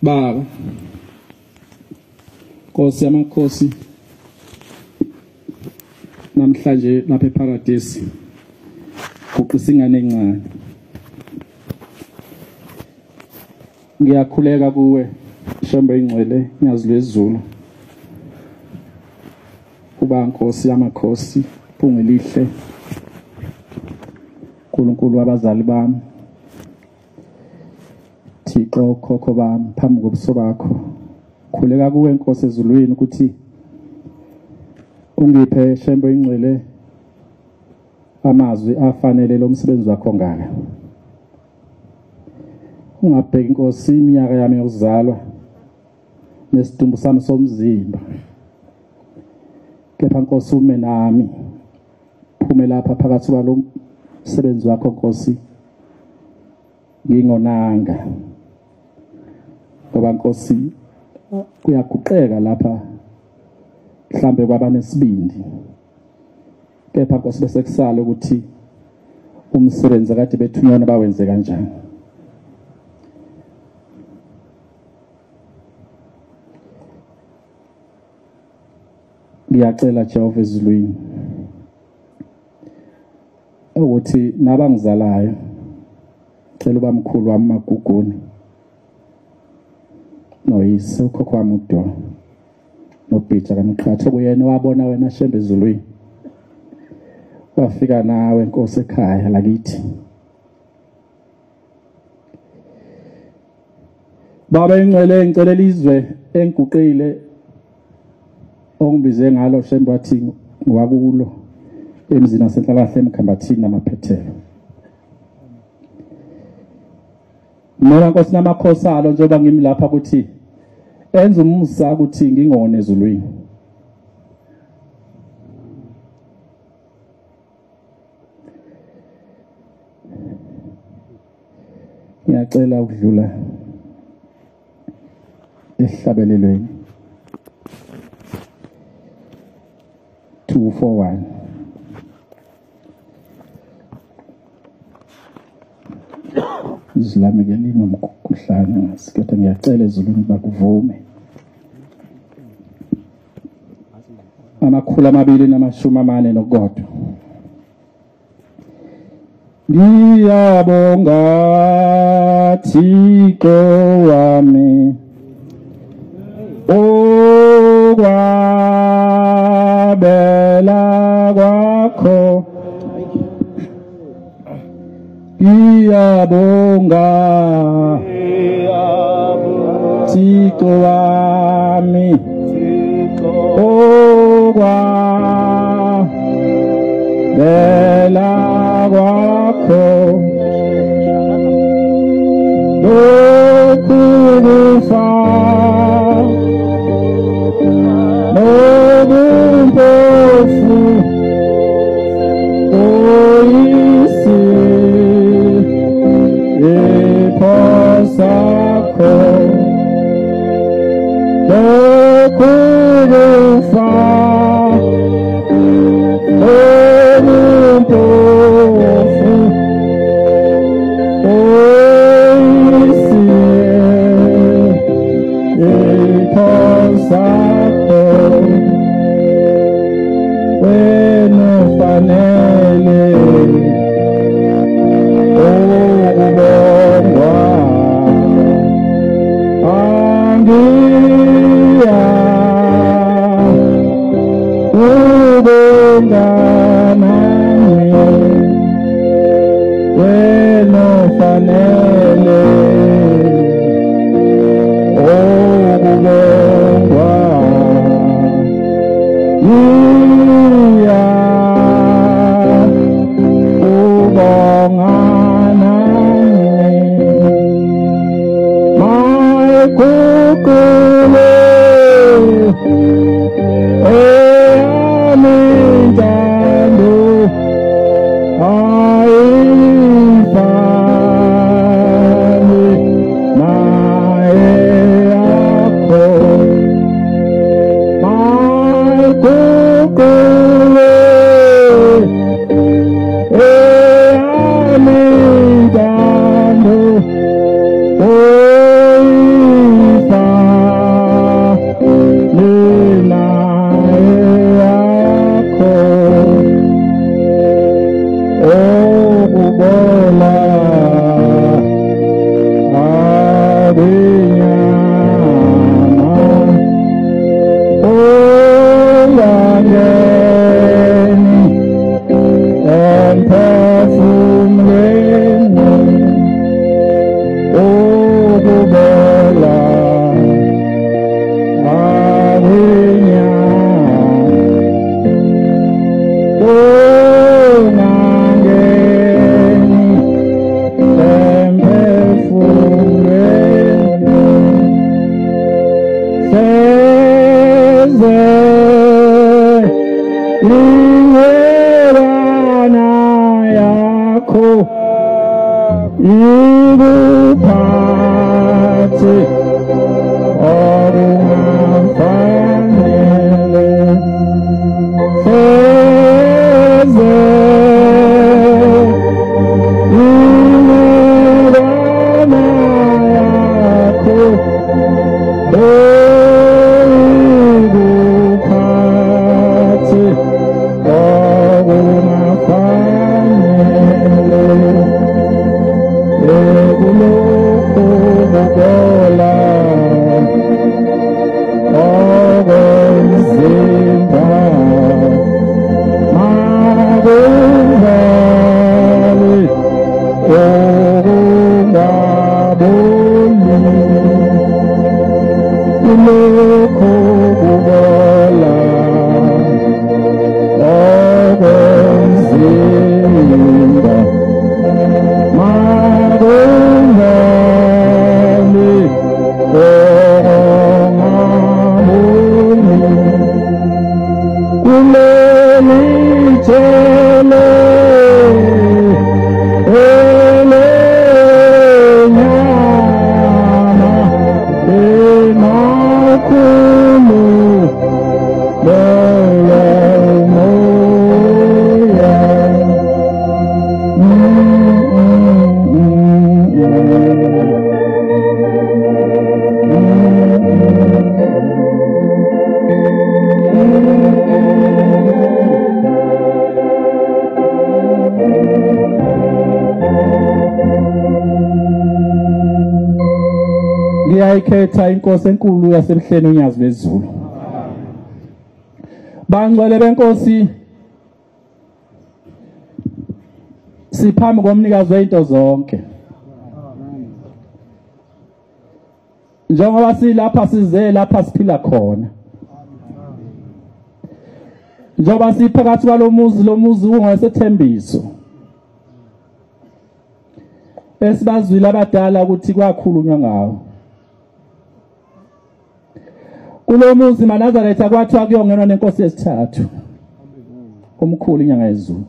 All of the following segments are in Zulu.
Baba, Nkosi yamakhosi, namhlanje lapha eParadise guqisa ingane encane. Ngiyakhuleka kuwe Shembe ingcwele nyazi lwezulu, kuba Nkosi yamakhosi, phunga elihle, uNkulunkulu wabazali bami, Thixo khokho bami, phambi kobuso bakho khuleka kuwe Nkosi ezulwini ukuthi ungiphe Shembe ingcwele amazwi afanele lo msebenzi wakho ngaka. Ungabheki Nkosi iminyaka yami yokuzalwa nesidumbu sami somzimba, kepha Nkosi ume nami, phume lapha phakathi kwalo msebenzi wakho Nkosi ngingonanga, ngoba Nkosi kuyaguqeka lapha mhlambe kwabanesibindi, kepha Nkosi bese kusala ukuthi umsebenzi kade bethunywa bawenze kanjani. Ngiyacela Jehova ezulwini ukuthi nabangizalayo, cela ubamkhulu wami Maguguni noyise ukhokho wami uDo noBhija kaMqhatho, kuyena wabona wena Shembe ezulwini, wafika nawe Nkosi ekhaya lakithi. Baba ingcwele, ngicela izwe engiguqile ongibize ngalo Shembe wathi ngiwakulo emzini wasenhlalahle eMkhambathini namaphethelo. Mina Nkosi namakhosi alo, njengoba ngimi lapha ukuthi enza umusa ukuthi ngingone ezulwini. Ngiyacela ukudlula esihlabelelweni 241. Izwi lami ke linomkhuhlane ngazi, kodwa ngiyacela ezulwini bakuvume. 241. Ngiyabonga Thixo wami ukwabela kwakho, ngiyabonga Thixo wami ukwabela kwakho, lokhu kufa nobumpofu oyisipho sakho, lokhu kufa nobumpofu oyisipho sakho, wena ufanele ukubongwa. Angiya ubonga nami, wena ufanele ukubongwa. Iya ubonga nami, mayikukule eyami. ikuphathe okungafanele hleze imibona yakho ikuphathe okungafanele ekulokhu kubola okomzimba makuvale okungaboli kulokhu kubola okomzimba makuvale okungaboli kuleli jele elenyama emakhulu leyo moya. Ngiyayikhetha inkosi enkulu yasemhleni uNyazi lwezulu. Bangcwele benkosi, siphambi komnikazi wezinto zonke. Njengoba silapha size lapha siphila khona. Njengoba siphakathi kwalomuzi, lomuzi ungasethembiso. Esibazwile abadala ukuthi kwakhulunywa ngawo. Kulo muzi maNazaretha kwathiwa kuyongenwa nenkosi yesithathu omkhulu inyanga yezulu.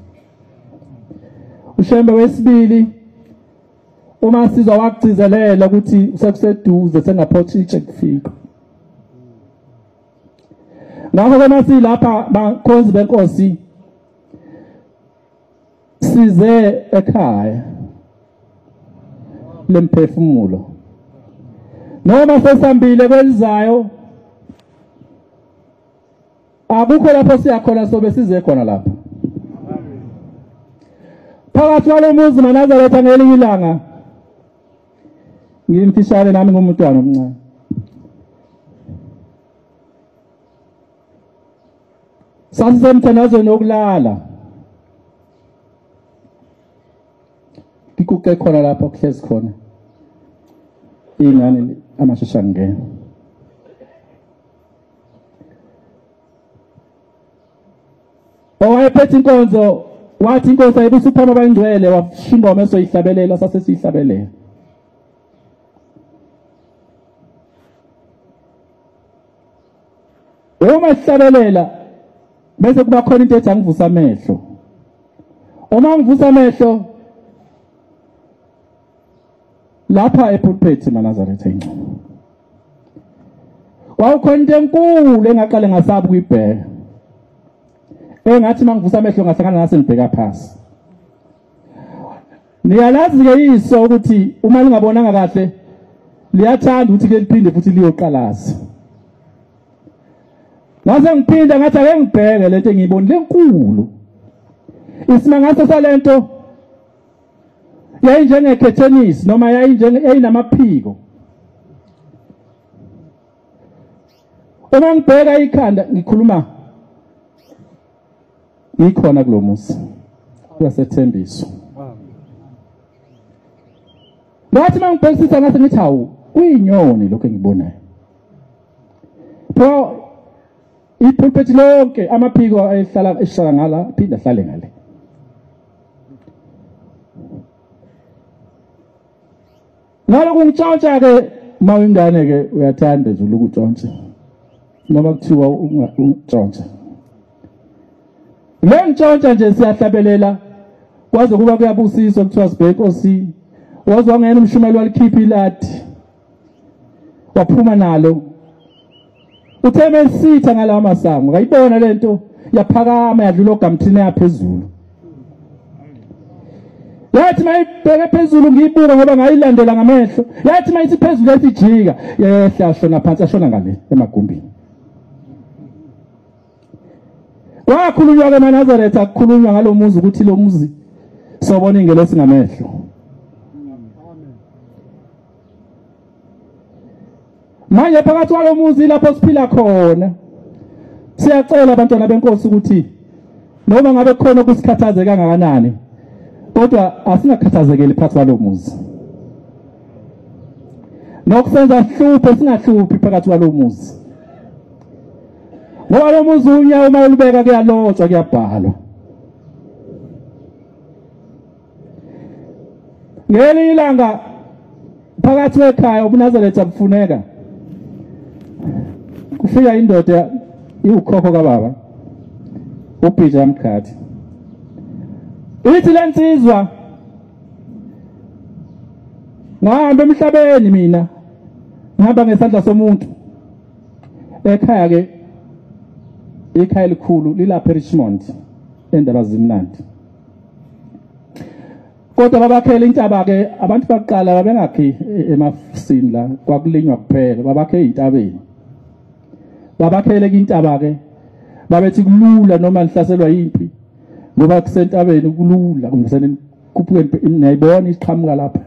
uShembe wesibili uma sizwa wakugcizelela ukuthi sekuseduze sengaphotsha kufika. Ngakho ke masilapha bakhonzi benkosi size ekhaya lemphefumulo noma sesambile kwelizayo akukho lapho siyakhona sobe size khona lapha. Phakathi kwalomuzi maNazaretha ngelinye ilanga ngimfishane nami ngumntwana omncane. Sasisemthandazweni wokulala. Ngikuke khona lapho kuhlezi khona ingane amashasha ngena. Owayephethe inkonzo wathi inkosi ayibusa uphama abangcwele washinga ingoma esoyihlabelela sasesiyihlabelela. Uma sihlabelela bese kuba khona into ethi angivusa amehlo. Uma ngivusa amehlo lapha epulpit maNazaretha ingcwele wawukhona into enkulu engaqale ngasabi kuyibheka. Engathi mangivusa amehlo ngahlangana nase ngibheka phansi. Niyalazi ke iso ukuthi uma lingabonanga kahle liyathanda ukuthi ke liphinde futhi liyoqalaza. Ngase ngiphinda ngathi ake ngibheke lento engiyibonile enkulu. Isimangaliso salento yayinjengekhethenisi noma yayinamaphiko. Uma ngibheka ikhanda ngikhuluma ngikhona kulomuzi uyasethembiso. Ngathi mangibhekisisa ngase ngithi hawu kuyinyoni lokho engibonayo. Pho ipulpit lonke amaphiko ayehlala ehlala ngala phinda ahlale ngale. Ngalokhu ngitshontsha ke mawingane ke uyathanda nje ukutshontsha noma kuthiwa ungitshontsha. Le ngitshontsha nje siyahlabelela kwaze kuba kuyabusiswa kuthiwa sibheke Nkosi Waze wangena umshumeli walikhipha iladi, waphuma nalo. Uthe mesitha ngalawa masango, ngayibona lento yaphakama yadlula ogamthini yaphezulu. Yathi mayibheke phezulu ngiyibuka ngoba ngayilandela ngamehlo. Yathi mayithi phezulu yathi jika, yehla yashona phansi, yashona ngale emagumbini. Kwakhulunywa ke emaNazaretha, akukhulunywa ngalomuzi ukuthi lo muzi sobona ingelosi ngamehlo. Manje phakathi kwalomuzi lapho siphila khona, siyacela abantwana benkosi ukuthi noma ngabe khona okusikhathaze kangakanani, kodwa asingakhathazekeli phakathi kwalomuzi. Nokusenza sihluphe singahluphi phakathi kwalomuzi. Ngoba lo muzi unyawo uma ulubeka kuyalotshwa, kuyabhalwa. Ngelinye ilanga phakathi kwekhaya ubuNazaretha bufuneka, kufika indoda iwukhokho kababa uBhija Mkhathi. Ithi lensizwa, ngihamba emhlabeni mina, ngihamba ngesandla somuntu. Ekhaya ke ikhaya elikhulu lilapha eRichmond, endaba zimnandi. Kodwa babakhela intaba ke abantu bakuqala babengakhi emafusini la, kwakulinywa kuphela, babakhe ezintabeni. Babakhele intaba ke babethi kulula noma lihlaselwa impi, ngoba kusentabeni kulula, kungiseneni khuphuke niyayibona iqhamuka lapha.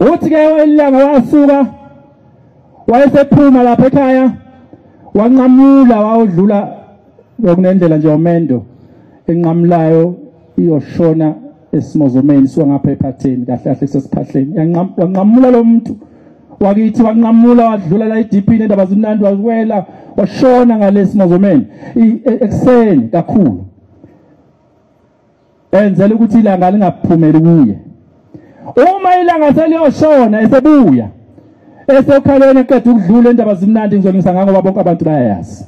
Uthi ke ilanga wasuka wayesephuma lapha ekhaya, wanqamula wawudlula bekunendlela nje omendo enqamulayo iyoshona esimozomeni suka ngapha ephatheni, kahle kahle sesiphahleni. Wanqamula lo muntu wakithi, wanqamula wadlula la ediphini endaba zimnandi, wawela washona ngalesimozomeni ekuseni kakhulu, enzela ukuthi ilanga lingaphumeli kuye. Uma ilanga seliyoshona esebuya esokhaleni eqeda ukudlula indaba zimnandi, ngizolungisa ngoba bonke abantu bayayazi.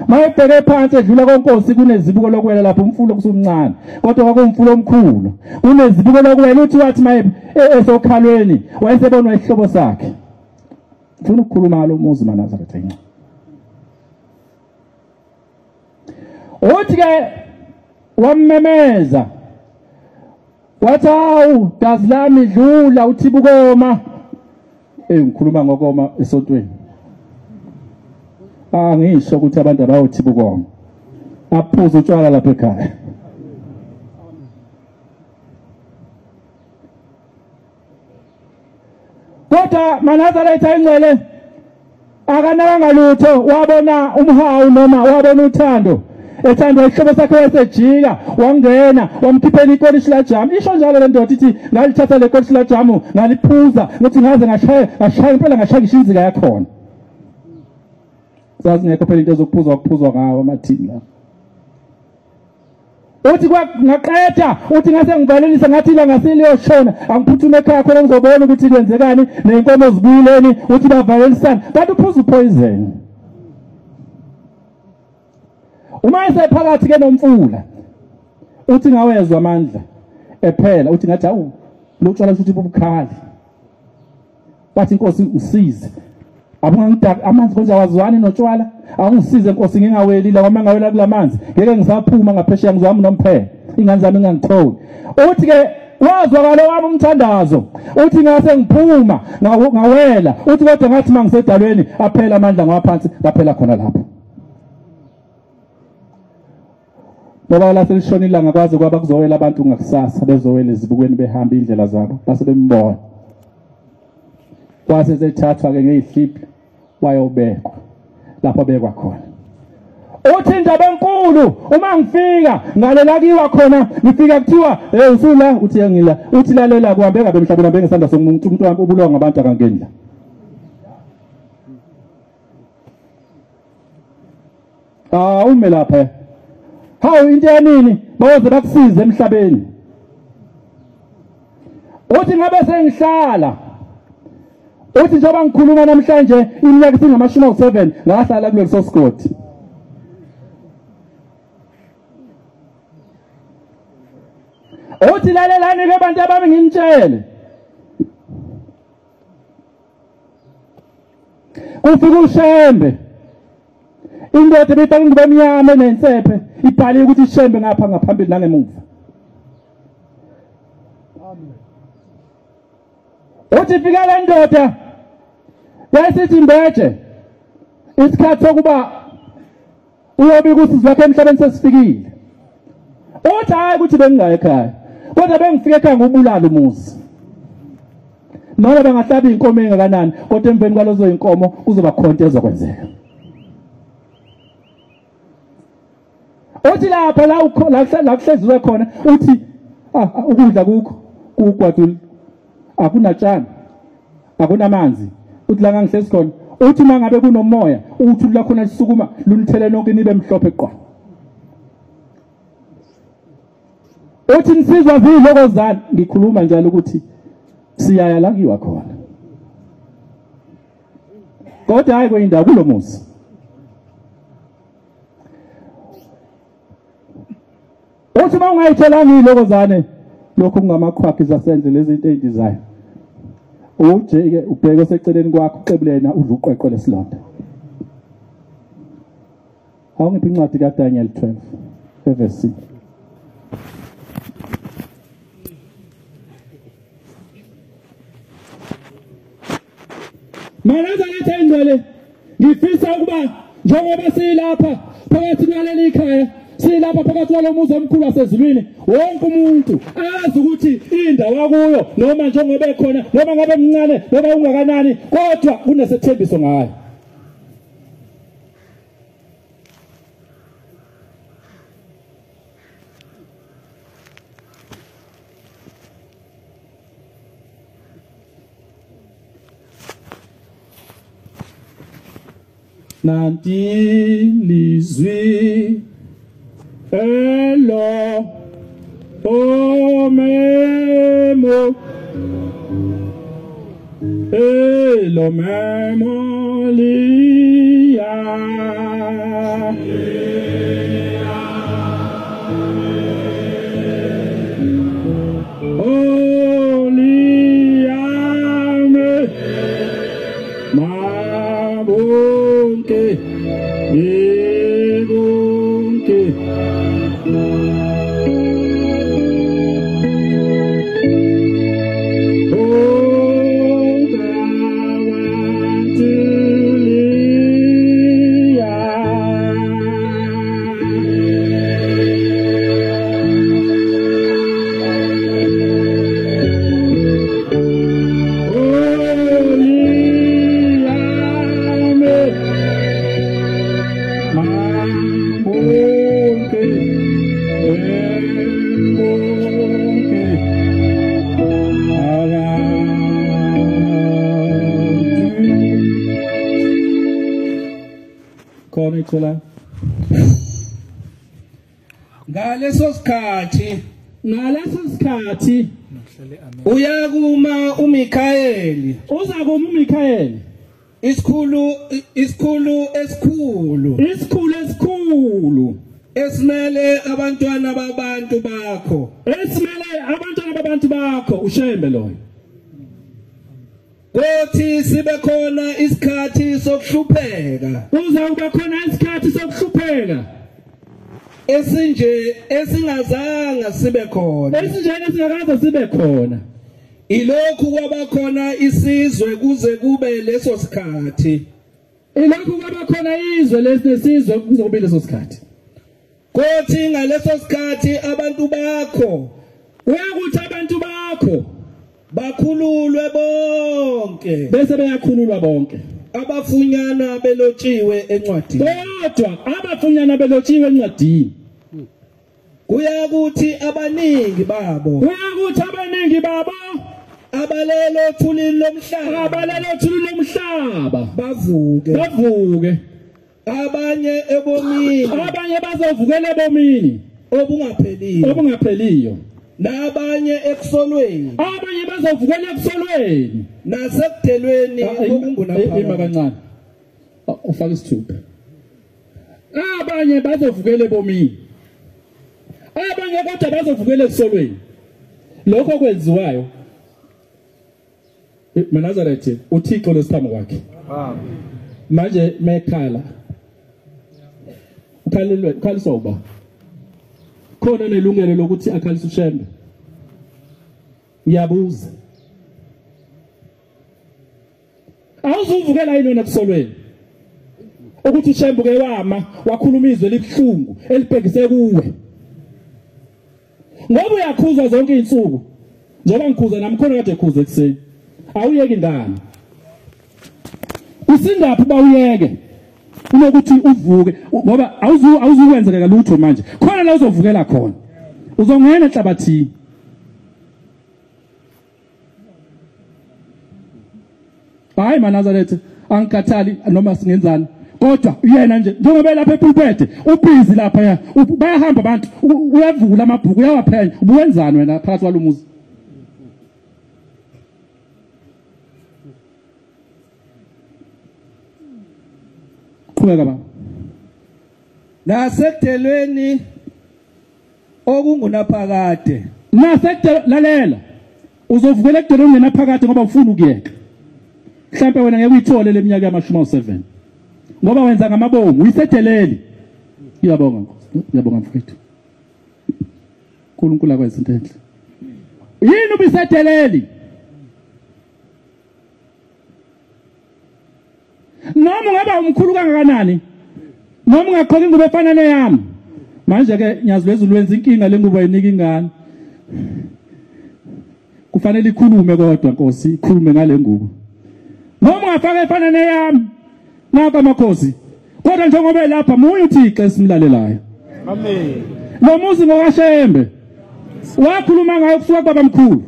Mayebheke phansi edlula konkosi kunezibuko lokuwela lapho, umfula kusumncane kodwa kwakuwumfula omkhulu, kunezibuko lokuwela. Uthi wathi maye esokhalweni wayesebonwa isihlobo sakhe. Ngifuna ukukhuluma ngalo muzi maNazaretha. Uthi ke wammemeza wathi, awu gazi lami dlula uthi bukoma. Ngikhuluma ngokoma esontweni, angisho ukuthi abantu abayothi bukoma, aphuza utshwala lapha ekhaya. Kodwa maNazaretha ingcwele akanakanga lutho, wabona umhawu noma wabona uthando, ethandwa isihlobo sakhe, wayesejika wangena wamkhiphela ikolishi la jamu. Isho njalo le ndoda ithi ngalithatha le kolishi la jamu ngaliphuza, ngathi ngaze ngashaya ngashaya impela ngashaya ngisho inzika yakhona. Zazingekho phela into zokuphuzwa, kuphuzwa ngawo amathini la. Uthi ngaqeda, uthi ngase ngivalelisa ngathi ilanga seliyoshona, angiphuthume ekhaya khona ngizobona ukuthi kwenzekani ney'nkomo zibuyileni. Uthi bavalelisana kanti uphuza upoison. Uma esephakathi ke nomfula uthi ngawezwa amandla ephela, uthi ngathi awu lo tshwala futhi bubukhali. Wathi inkosi ngisize, abungangidaka amanzi konje awazwani notshwala, awungisize nkosi ngingaweli la, uma ngawela kulamanzi ngeke ngisaphuma ngaphesheya, ngizwami nomphela ingane zami ingangitholi. Uthi ke wazwakala wami umthandazo, uthi ngase ngiphuma ngawela. Uthi kodwa ngathi mangisedalweni aphela amandla ngwaphansi, ngaphela khona lapho. Ngoba la selishona ilanga kwaze kwaba kuzowela abantu ngakusasa, bezowela ezibukweni behamba indlela zabo, base bembona. Kwase sethathwa ke ngezihliphi wayobekwa lapho bekwa khona. Uthi indaba enkulu uma ngifika ngalelakiwa khona, ngifika kuthiwa hey usula, uthi ngila, uthi lalela kuhambe ngabe emhlabeni hambe ngesandla somuntu, umuntu wami ubulawa ngabantu akangeni la. Ah ume lapha. Hawu into yanini bayoze bakusize emhlabeni. Uthi ngabe sengihlala, uthi njengoba ngikhuluma namhlanje iminyaka isingama-27 ngahlala kuleli sigodi. Uthi lalelani ke bantu abami nginitshele. Kufika uShembe. Indoda ebifaka ingubo emnyama nensephe ibhaliwe ukuthi iShembe ngapha ngaphambili nangemuva. Uthi fika le ndoda yayisithi Mbeje isikhathi sokuba uyobika usizi lwakhe emhlabeni sesifikile. Uthi hayi ukuthi bengingayi ekhaya, kodwa bengifike ekhaya ngubulala umuzi. Noma bangahlaba inkomo engakanani, kodwa emveni kwalezo inkomo kuzoba khona into ezokwenzeka. Uthi lapha la kuhleziwe khona, uthi ukudla kukho kugwadule, akunatshani, akunamanzi. Uthi la ngangihlezi khona, uthi uma ngabe kunomoya uthi la khona lisukuma lunithele nonke nibe mhlophe qwa. Uthi nisizwa zilokozana. Ngikhuluma njalo ukuthi siyaya la kuyiwa khona, kodwa hayi kwenye kulo muzi. Uthi uma ungayitholanga ilokozane, lokhu kungamaqhwakhi zasendle lezi zinto ezidizayo, uje ke ubheke oseceleni kwakho uxebulena udla uqweqwe lesilonda. Awungiphi incwadi kaDaniel 12 verse 6. Manazaretha ingcwele, ngifisa ukuba njengoba silapha phakathi kwaleli khaya, silapha phakathi kwalo muzi omkhulu wasezulwini, wonke umuntu azi ukuthi indawo akuyo noma njengoba ekhona, noma ngabe mncane noma ungakanani, kodwa kunesethembiso ngayo. Nanti lizwi elo omemo elo memo lia oliame mabonke ebonke. Ngaleso sikhathi, ngaleso sikhathi uyakuma uMikhayeli, uzakuma uMikhayeli, isikhulu esikhulu, isikhulu esikhulu esimele abantwana babantu bakho, esimele abantwana babantu bakho, uShembe loyo. Kothi sibe khona isikhathi sokuhlupheka, uzawuba khona isikhathi sokuhlupheka esinje esingazanga sibe khona, esinje esingakaze sibe khona. Ilokhu kwabakhona isizwe kuze kube leso sikhathi, ilokhu kwabakhona izwe lesinesizwe kuze kube leso sikhathi. Kothi ngaleso sikhathi abantu bakho, uyakuthi abantu bakho bakhululwe bonke, bese beyakhululwa bonke abafunyana belotshiwe encwadini, kodwa abafunyana belotshiwe encwadini. Kuyakuthi abaningi babo, kuyakuthi abaningi babo abalele othulini lomhlaba, abalele othulini lomhlaba bavuke, bavuke, abanye ebomini, abanye bazovukela ebomini obungapheliyo, obungapheliyo, nabanye ekusolweni, abanye bazovukela ekusolweni nasekudelweni okungunaphakade. Ima kancane, ufake isithupha. Abanye bazovukela ebomini, abanye kodwa bazovukela ekusolweni. Lokho kwenziwayo Manazaretha uThixo lesiphambi kwakhe. Amen. Manje mekhala ukhalelwe ukhaliswa uba khona nelungelo lokuthi akhalise uShembe. Ngiyabuza, awuzuvukela yini wena kusolweni ukuthi uShembe ke wama wakhuluma izwi elibuhlungu elibhekise kuwe? Ngoba uyakhuzwa zonke izinsuku, njengoba ngikhuza nami khona kade ekhuza ekuseni, awuyeki ingane. Usindaphi bawuyeke unokuthi uvuke, ngoba awuzukwenzeka lutho manje. Khona la uzovukela khona, uzongena enhlabathini. Hayi Manazaretha, angikhathali noma singenzani, kodwa yena nje njengoba lapha epulpete ubhizi lapha ya bayahamba abantu, uyavula amabhuku uyawaphenya. Ubuwenzani wena phakathi kwalomuzi? Qhubeka baba. Nasekudelweni okungunaphakade. Lalela, uzovukela ekudelweni ngenaphakade ngoba ufuna ukuyeka. Mhlawumbe wena ngeke uyithole leminyaka yama-7 ngoba wenza ngamabomu, uyisedeleli. Ngiyabonga Nkosi, ngiyabonga mfowethu. uNkulunkulu akwenze into enhle. Yini ubisedeleli? Noma ungaba umkhulu kangakanani, noma ungaqhoka ingubo efana neyami. Manje ke nyazi lwezulu wenza inkinga le ngubo ayinika ingane. Kufanele ikhulume kodwa Nkosi, ikhulume ngale ngubo. Noma ungafaka efana neyami, naka amakhosi. Kodwa njengoba elapha muye uThixo esimlalelayo. Amen. Lo muzi ngokaShembe wakhuluma ngayo kusuka kubabamkhulu.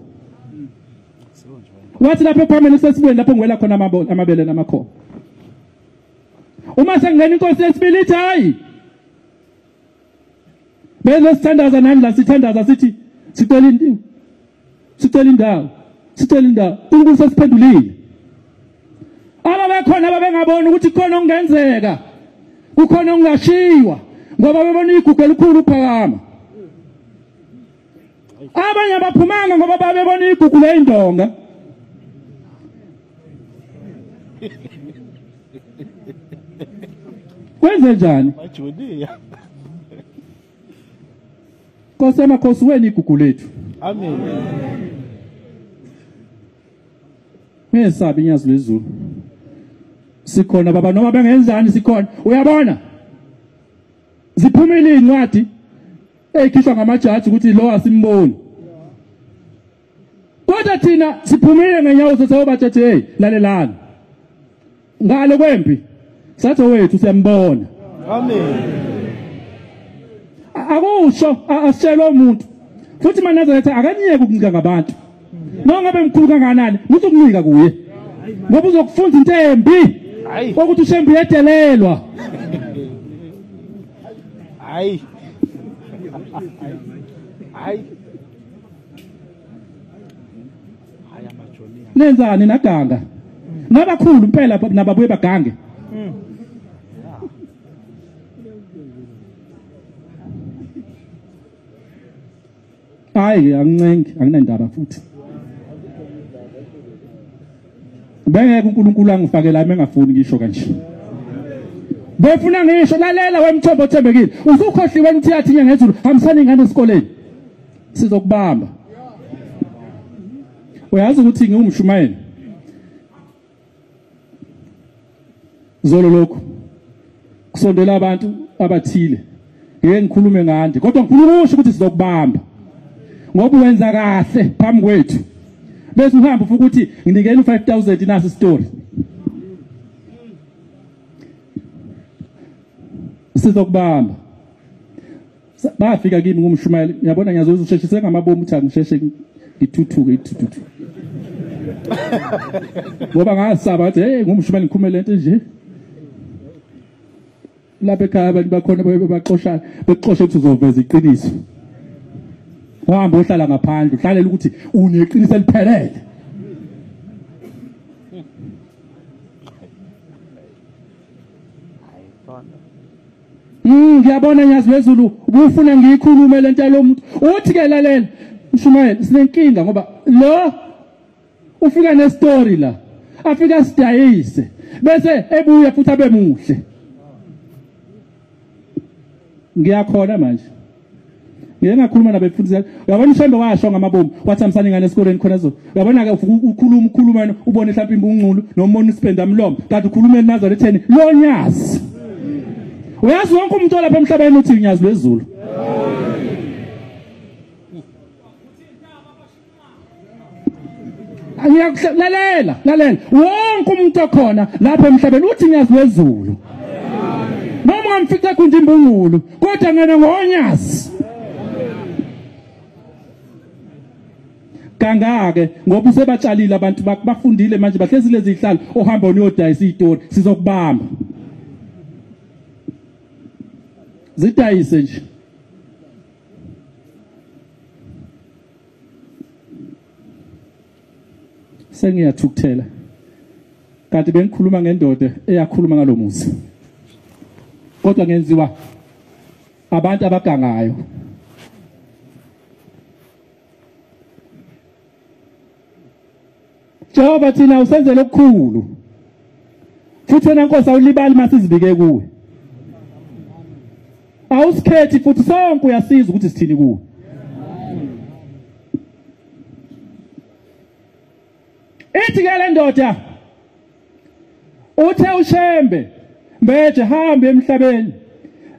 Wathi lapha ephambili sesibweni lapho ngiwela khona amabele namakhoba. Uma sengena inkosi yesibili ithi hayi, bezosithandaza nani la, sithandaza sithi sicela indawo, sicela indawo, sicela indawo. uNkulunkulu sesiphendulile. Ababekhona ababengaboni ukuthi khona okungenzeka, kukhona okungashiywa, ngoba bebona igugu elikhulu uphakama. Abanye abaphumanga ngoba babebona igugu leyindonga. Kwenze njani? Nkosi yamakhosi, wena igugu lethu. Amen. Ngesabi inyazi lwezulu. Sikhona baba, noma bengenzani sikhona. Uyabona? Ziphumile incwadi eyikhishwa ngamajaji ukuthi lo asimboni. Kodwa thina siphumile ngenyawo sobatshethe, hey lalelani. Ngale kwempi sathi wethu siyambona. Amen. Akusho asitshelwa umuntu. Futhi Manazaretha akaniyeke ukuncika ngabantu. Noma ngabe mkhulu kangakanani, uzokuncika kuye. Ngoba uzokufunza into embi. Ukuthi uShembe uyedelelwa. Hayi. Hayi. Hayi amajoni. Nenzani naganga? Nabakhulu impela nababuye bagange. Hayi angincengi, anginendaba futhi. Bengeke uNkulunkulu angifakela engafuni ngisho kanje. Befuna ngisho, lalela wemthombo othembekile. Usukhohliwe ukuthi yathi ngezulu, hambisani ingane esikoleni. Sizokubamba. Uyazi ukuthi ngiwumshumayeli. Zolo lokho kusondela abantu abathile. Ngeke ngikhulume ngandi, kodwa ngifuna ukusho ukuthi sizokubamba. Ngoba wenza kahle phambi kwethu. Bese uhamba ufuka ukuthi nginikela u5000 nasi story. Sizokubamba. Bafika kimi ngumshumayeli, uyabona ngiyazoza usheshise ngamabomu ukuthi angisheshe ngithuthuke ithuthu. Ngoba ngasaba ngathi hey ngumshumayeli ngikhulume lento nje. Lapha ekhaya abantu bakhona baxoshana, bexosha ukuthi uzoveza iqiniso. Uhamba ohlala ngaphandle, uhlalela ukuthi uneqiniso eliphelele. Ngiyabona nyazi lwezulu ubufuna ngiyikhulume lento yalomuntu. Uthi ke lalela, Mshumayeli sinenkinga ngoba lo ufika nestory la, afika sidayise bese ebuya futhi abe muhle. Ngiyakhona manje. Ngeke ngakhuluma nabefundisi. Uyabona uShembe washo ngamabomu wathi amsana ingane esikoleni khona zo. Uyabona ke ukhuluma ubone mhlawumbe imbungulu noma ubone isipenda mlomo kanti ukhuluma eNazaretheni lo nyazi. Uyazi wonke umuntu olapha emhlabeni uthi unyazi lwezulu. Lalela, lalela. Wonke umuntu okhona lapha emhlabeni uthi unyazi lwezulu. Noma ungamfica kunje imbungulu kodwa ngena ngonyazi. Kangake ngoba usebatshalile abantu bafundile manje bahlezi lezi zihlalo ohamba uyodayisa izitori sizokubamba. Zidayise nje. Sengiyathukuthela. Kanti bengikhuluma ngendoda eyakhuluma ngalomuzi. Kodwa ngenziwa abantu abagangayo. Jehova thina usenzele okukhulu. Futhi wena Nkosi awulibali masizibike kuwe. Awusikhethi futhi sonke uyasiza ukuthi sithini kuwe. Ithi ke le ndoda uthe uShembe mbeje hambe emhlabeni.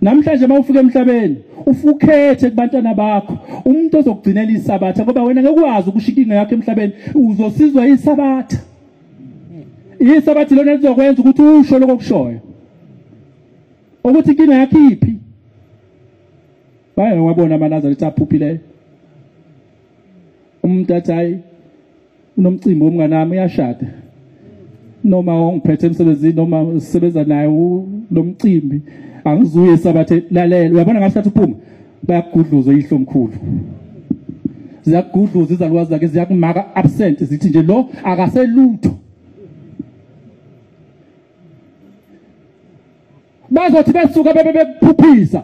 Namhlanje mawufika emhlabeni ufukhethe kubantwana bakho umuntu ozokugcinela isabatha ngoba wena ngeke ukwazi ukushiya inkinga yakho emhlabeni, uzosizwa isabatha. Isabatha lona lizokwenza ukuthi usho lokho okushoyo ukuthi inkinga yakho iphi. Baye wabona amaNazaretha aphuphileyo. Umuntu athi hayi unomcimbi womnganami uyashada noma ongiphethe emsebenzini noma sisebenza naye nomcimbi angizuye sabathe. Lalela, uyabona ngasikhathi uphuma bayakugudluza oyihlo omkhulu, ziyakugudluza izalukazi zakhe, ziyakumaka absent, zithi nje lo akaselutho. Bazothi besuka bebe bekuphuphisa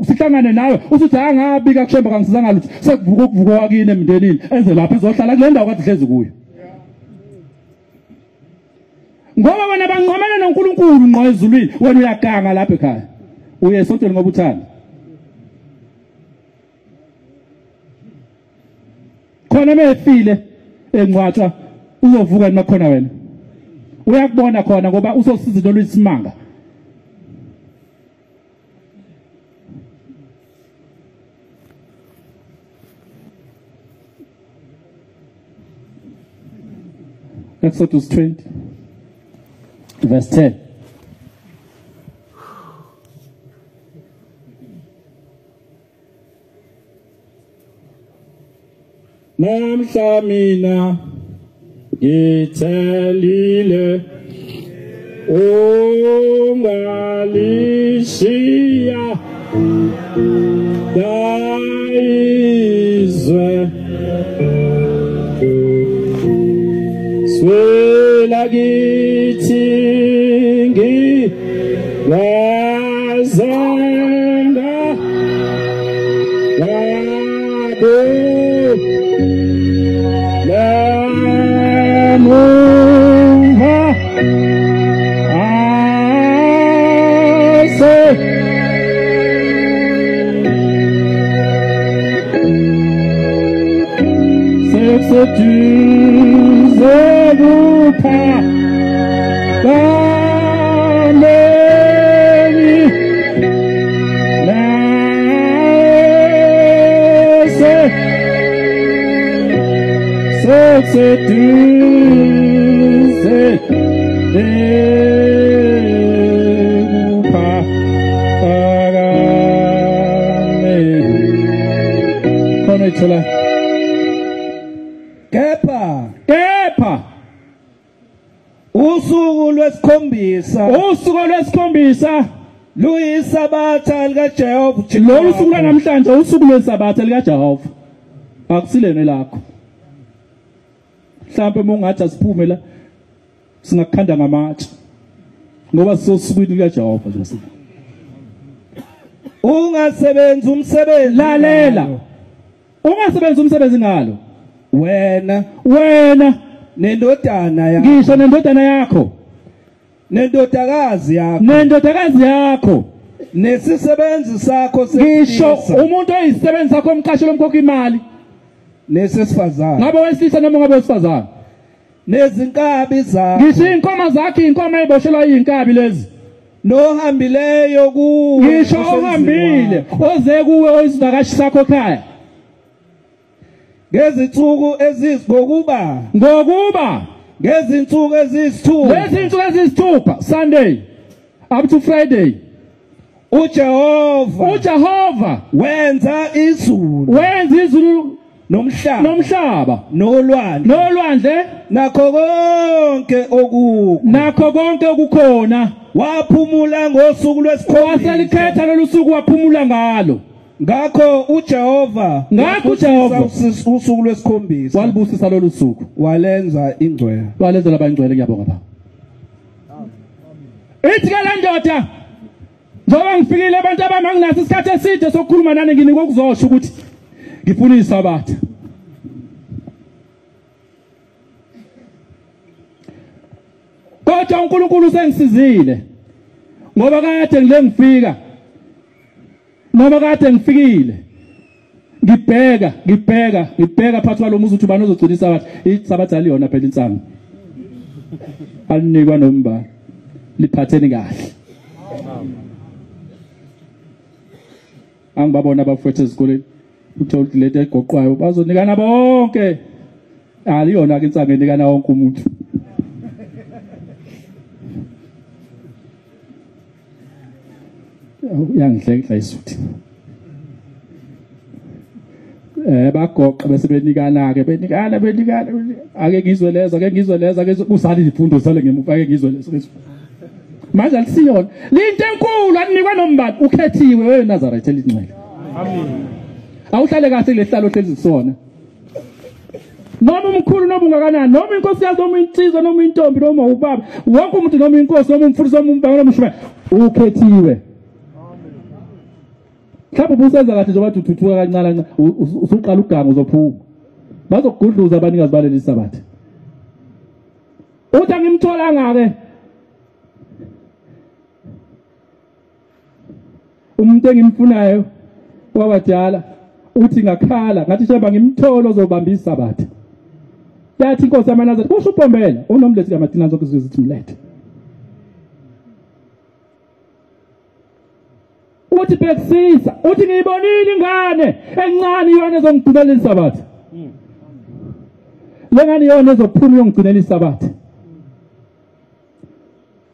sihlangane nawe usuthi angabika kuShembe kangisizanga lutho, sekuvuka ukuvuka wakini emndenini eze lapha ezohlala kule ndawo kade hlezi kuyo. Ngoba wena banqomene noNkulunkulu ngqo ezulwini, wena uyaganga lapha ekhaya uye esontweni ngoba uthanda. Khona mefile engcwatshwa uzovuka emakhona wena uyakubona khona ngoba usosiza into oluyisimanga. Exodus 20 verse 10. Namhla mina ngithelile ungalishiya dayizwe swela kithi ngazanga labo lamuva ase sekuseduze kupha kameni nase sekuseduze kupha kameni. Khona ithola. Kepha usuku lwesikhombisa, usuku lwesikhombisa luyisabatha likaJehova. Lolu suku lwanamhlanje usuku lwesabatha likaJehova, akusilene lakho. Mhlawumbe uma ungathi asiphume la singakukhanda ngamatshe ngoba sisosukwini likaJehova nje. Ungasebenzi umsebenzi. Lalela, Ungasebenzi umsebenzi ngalo. Wena nendodana yakho, ngisho nendodana yakho, nendodakazi yakho, nendodakazi yakho, nesisebenzi sakho ngisho umuntu oyisisebenzi sakho omqashela umkhokha imali, nesesifazane, ngabe wesilisa noma ngabe wesifazane, nezinkabi zakho, ngisho inkomo zakho, inkomo eyiboshelwa inkabi lezi, nohambileyo kuwe, ngisho ohambile oze kuwe oyisivakashi sakho ekhaya, ngezinsuku ezizingokuba ngezinsuku eziyisithupha, lezinsuku eziyisithupha, Sunday up to Friday, uJehova wenza izulu, nomhlaba, nolwandle, nakho konke okukhona. Waphumula ngosuku lwesikhombisa, waselikhetha lolu suku waphumula ngalo. Ngakho uJehova usuku lwesikhombisa walibusisa lolu suku, walenza ingcwele, walenza labangcwele. Ngiyabonga baba. Ithi ke le ndoda, njengoba ngifikile abantu abami, anginaso isikhathi eside sokukhuluma nani, nginikwe ukuzosho ukuthi ngifuna isabatha. Kodwa uNkulunkulu usengisizile, ngoba kade ngile ngifika, noma kade ngifikile, ngibheka phakathi kwalo muzi ukuthi ubani ozogcina isabatha. Isabatha aliyona phela insangu, alinikwa nomba, liphatheni kahle. Angibabona abafowethu ezikoleni, uthola ukuthi lento egoqwayo bazonikana bonke. Aliyona ke insangu enikana wonke umuntu. Uyangidlekla isuthi. Bagoqa bese benikana ke, benikana ake ngizwe lezo, ake kusale izifundo sale ngemuva, ake ngizwe lezo. Manje alisiyona linto enkulu, anikwa nombani, ukhethiwe wewe Nazareth elingcwele. Amen. Awuhlale kahle kulehlalo ohlezi kusona. Noma umkhulu noma ungakanani, noma inkosi yazi, noma insizwa, noma intombi, noma ubaba, wonke umuntu, noma inkosi, noma umfundisi, noma umbanga, noma umshumayeli, ukhethiwe. Mhlawumbe ubusenza kahle njengoba uthuthuka kancane kancane, usuqala uganga uzophuma. Bazokugudluza abanikazi baleli sabatha. Uthi angimtholanga ke umuntu engimfunayo wabadala, uthi ngakhala ngathi sheba ngimtholo ozobamba isabatha. Yathi inkosi yamaNazaretha, kusho uPombela unomlethi kaMatina zonke izizwe zithi mlethe. Uthi bhekisisa, uthi ngiyibonile ingane encane iyona ezongigcinela isabatha. Le ngane iyona ezophuma iyongigcinela isabatha.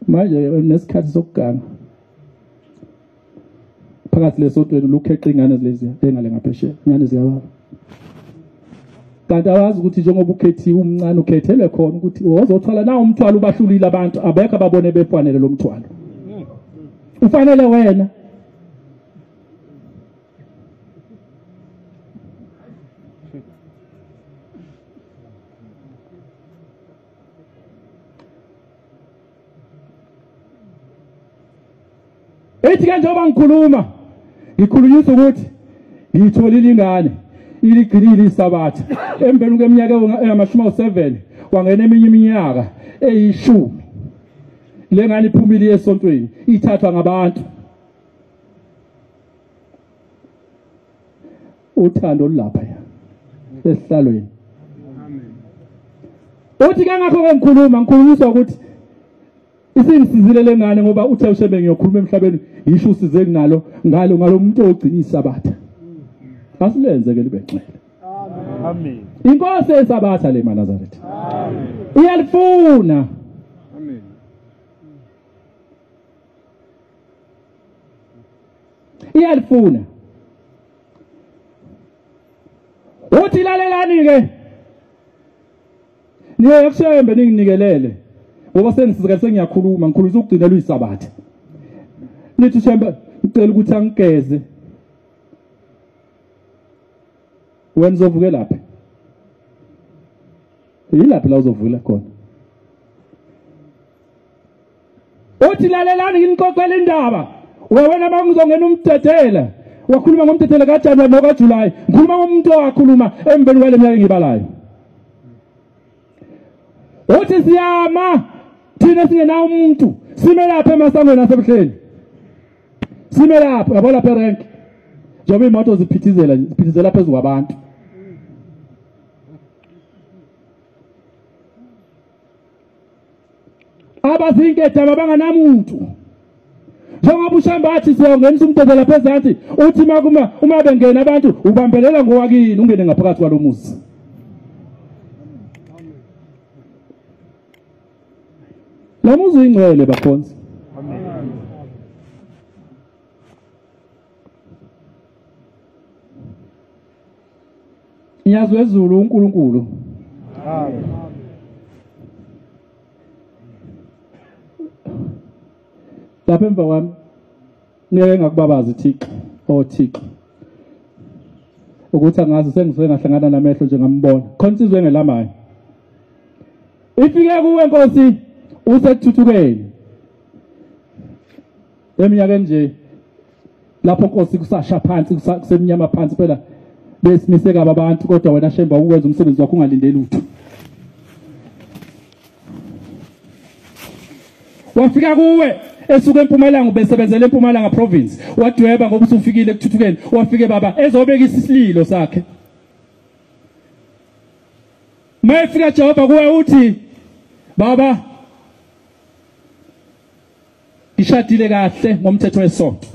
Manje nesikhathi sokuganga phakathi lesotweni lukheqa ingane lezi engale ngaphesheya, ingane ziyababa. Kanti awazi ukuthi njengoba ukhethiwe umncane ukhethelwe khona ukuthi wozothwala na umthwalo, ubahlulile abantu abekho ababone befanele lo mthwalo. Ufanele wena. Ethi ke njengoba ngikhuluma, ngikhulunyiswa ukuthi ngiyitholile ingane iligcinile isabatha. Emveni kweminyaka engamashumi awu-7 kwangena eminye iminyaka eyi-10, le ngane iphumile esontweni, ithathwa ngabantu. Uthando olulapha esihlalweni. Uthi ke ngakho ke ngikhuluma, ngikhulunyiswa ukuthi isingisizile lengane, ngoba uthe ushebe ngiyokhuluma emhlabeni, ngisho usize kunalo ngalo muntu ogcina isabatha. Asilenze ke libe ngcwele. Amen. Inkosi yesabatha le maNazaretha. Amen. Uyalifuna. Amen. Iyalifuna. Uthi lalelani ke, niye kushembe ninginikelele, ngoba sengisizeke sengiyakhuluma, ngikhuluma ukugcinela uyisabatha. Nithi shembe ngicela ukuthi angigeze. Wena uzovuke lapha. Yilaphi la uzovula khona? Uthi lalelani nginixoxela indaba. Wena makuzongena umdedela. Wakhuluma ngomtetelo kaJanuary nokaJuly. Ngikhuluma ngomuntu owakhuluma emveni kwale minyaka engibalayo. Uthi siyama thina singenawo umuntu, sime lapha emasangweni asebuhleni. Sime lapha, yabo lapha erank. Njengoba imoto ziphithizela, ziphithizela phezulu kwabantu. Abazinkedama banganamuntu. Njengoba uShembe athi siyongenisa umthetho lapha ezansi, uthi makuma uma bengena abantu ubambelela ngowakini ungene ngaphakathi kwalomuzi. Lo muzi uyingcwele bakhonzi. Amen. Nyazi wezulu uNkulunkulu. Amen. Lapha emva kwami ngeke ngakubabaza Thixo, oh Thixo. Ukuthi angazi sengisuke ngahlangana namehlo nje ngambona. Khona insizwe engelamayo. Ifike kuwe Nkosi usekuthuthukeni. Eminyakeni nje lapho Nkosi kusasha phansi kusemnyama phansi phela besimise kabi abantu, kodwa wena Shembe ukwenza umsebenzi wakho ungalindeli lutho. Wafika kuwe esuka eMpumalanga, ubesebenzela eMpumalanga province, wadweba ngoba usufikile ekuthuthukeni. Wafike baba ezobeka isililo sakhe. Mayefika Jehova kuwe uthi baba ngishadile kahle ngomthetho wesonto,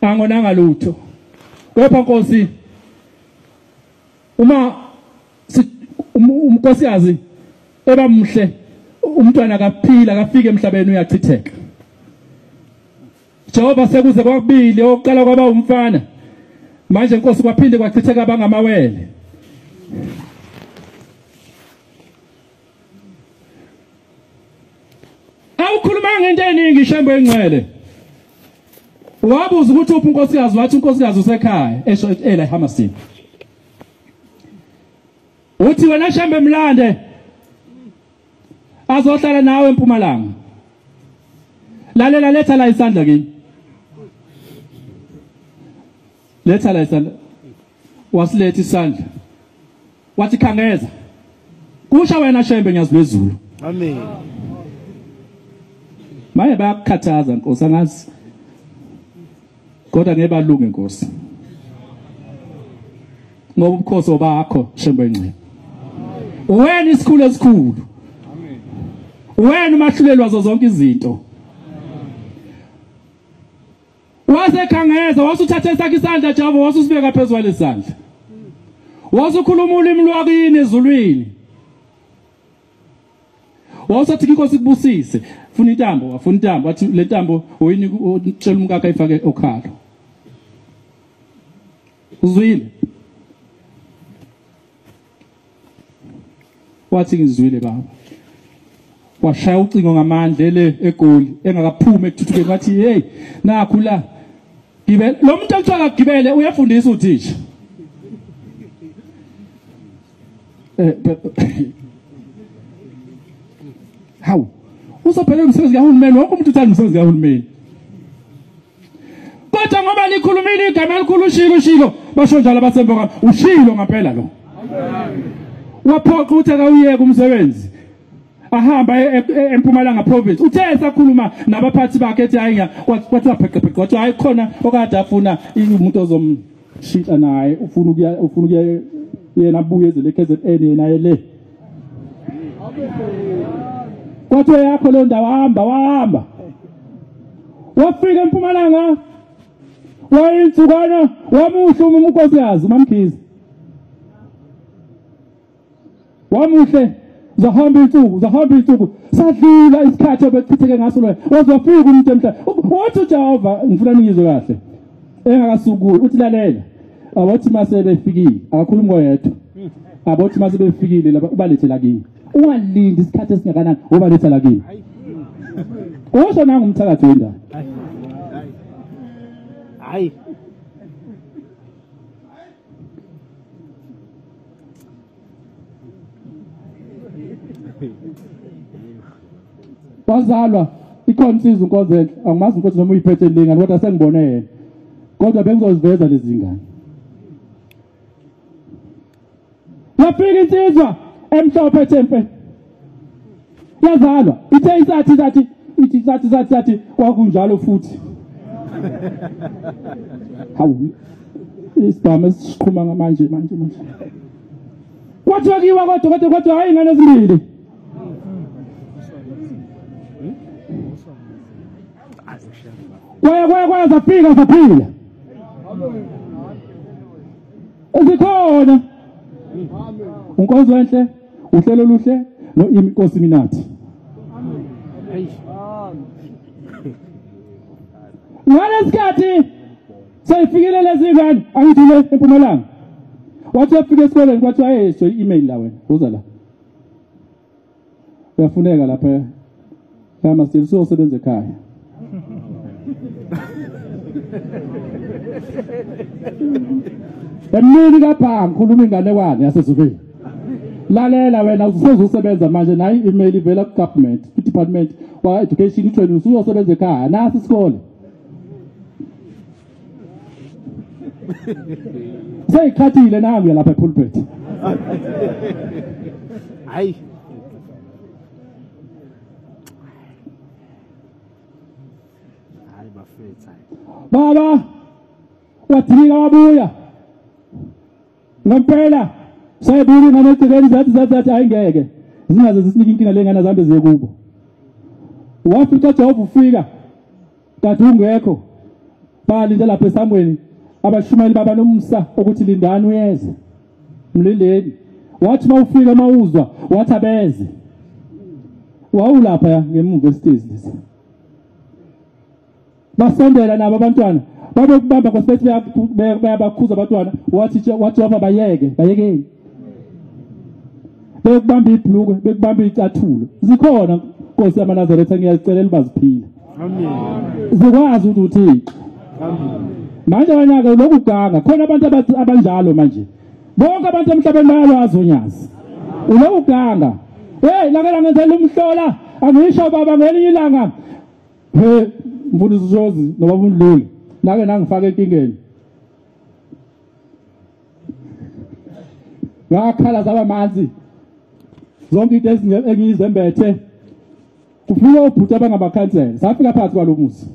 angonanga lutho, kepha Nkosi uma umnkosikazi ebamhle umntwana akaphila akafike emhlabeni uyachitheka. Jehova sekuze kwakubili, oqala kwaba umfana, manje Nkosi kwaphinde kwachitheka abangamawele. Awukhulumanga into eningi Shembe engcwele. Wabuza ukuthi uphi unkosikazi, wathi unkosikazi usekhaya esho ela eHammerstein. Uthi wena Shembe mlande azohlala nawe eMpumalanga. Lalela, letha la isandla kimi. Letha la isandla. Wasiletha isandla. Wathi khangeza. Kusha wena Shembe Nyazi lwezulu. Amen. Maye bayakukhathaza Nkosi, angazi. Kodwa ngeke balunge Nkosi. Ngoba ubukhosi bakho Shembe engcwele. Wena isikhulu esikhulu. Wena umahluleli wazo zonke izinto. Wasekhangeza, wasuthatha esakhe isandla Jehova, wasusibeka phezulu kwalesandla. Wasukhuluma ulimi lwakini ezulwini. Wasathi inkosi kubusise, funa intambo, wafuna intambo, wathi le ntambo uyinika utshela umkakhe ayifake okhalo. Uzwile? Wathi ngizwile baba. Washaya ucingo ngamandla le eGoli engakaphumi ekuthuthukeni, wathi hey nakhu la gibele. Lo muntu okuthiwa akagibele uyafundisa uthisha. Hawu, usophelele umsebenzi kahulumeni, wonke umuntu uthanda umsebenzi kahulumeni. Kodwa ngoba likhulumile igama elikhulu ushilo ushilo, basho njalo abasemboka, ushilo ngempela lo. Waphoqa ukuthi akawuyeke umsebenzi. Ahamba eMpumalanga province. Uthe esakhuluma nabaphathi bakhe ethi hayi kwathiwa pheqepheqe, kwathi hayi khona okade afuna umuntu ozomshintsha naye, ufuna ukuya yena abuye ezele KZN yena le. Kwathiwa yakho leyo ndawo, hamba wahamba. Wafika eMpumalanga wayinsukwana wamuhle unkosikazi uMamkhize. Wamuhle, zahamba insuku, zahamba insuku, sadlula isikhathi obechitheke ngaso lo. Waze wafika umuntu emhla. Wathi uJehova, ngifuna ningizwe kahle. Engakasukuli uthi lalela. Abathi mase befikile, akakhulumi ngoyedwa. Abathi mase befikile laba ubalethe la kimi. Ungalindi isikhathi esingakanani ubalethe la kimi. Usho nanga umthakathi wendaba. Hayi. Wazalwa Ikhona insizwa uNkosi enhle, angimazi inkosi noma uyiphethe lengane kodwa sengibone yena. Kodwa bengizoziveza lezi ngane. Yafika insizwa emhlophe thempe. Yazalwa, ithe isathi sathi ithi sathi sathi sathi kwakunjalo futhi. Hawu, isibhamu esiqhuma ngamanje manje manje. Kwathiwa kiwa kodwa hayi ingane ezimbili. Kwaya zafika zaphila. Zikhona. Unkonzo enhle, uhlelo oluhle no inkosi minathi. Ngalesikhathi seyifikile lezi ngane angithi le eMpumalanga. Wathi afika esikoleni kwathiwa hey so i-email la wena, uza la. Uyafuneka lapha. Kama sizosebenza ekhaya. Emini kapha ngikhuluma inganekwane yasezulwini. Lalela wena usuzosebenza manje nayi i-email ivela ku government, ku department wa education uthweni usuzosebenza ekhaya nasi isikole. Seyikhathile nami lapha epulpit. Hayi. Hayi bafethu. Baba wathika wabuya. Ngempela sayibuka ingane egcekeni zathi hayi ngeke. Zingaze zisinike inkinga lengane zihambe ziye kubo. Wafika Jehova ufika kade ungekho. Balinde lapha esangweni abashumayeli baba nomsa ukuthi lindani uyeze. Mlindeni. Wathi mawufika mawuzwa wathi abeze. Wawulapha ngemuva esitezi lesi. Basondela nabo abantwana. Babekubamba kwasibethi bayabakhuza abantwana wathi wapha bayeke, bayekeni. Bekubamba ibhlukwe, bekubamba icathulo. Zikhona Nkosi yamaNazaretha ngiyazicelela baziphile. Amen. Zikwazi ukuthi uThixo. Amen. Manje wena ke lokuganga khona abantu abanjalo manje. Bonke abantu emhlabeni bayalwazi unyazi. Ulokuganga. Hey, lake ngenzela umhlola, angisho baba ngelinye ilanga. He, mfundisi Shozi nobaba uNdluli. Lake nangifaka enkingeni. Ngakhala zaba manzi. Zonke into engizembethe. Kufika obhuti abangamakhansela. Safika phakathi kwalomuzi.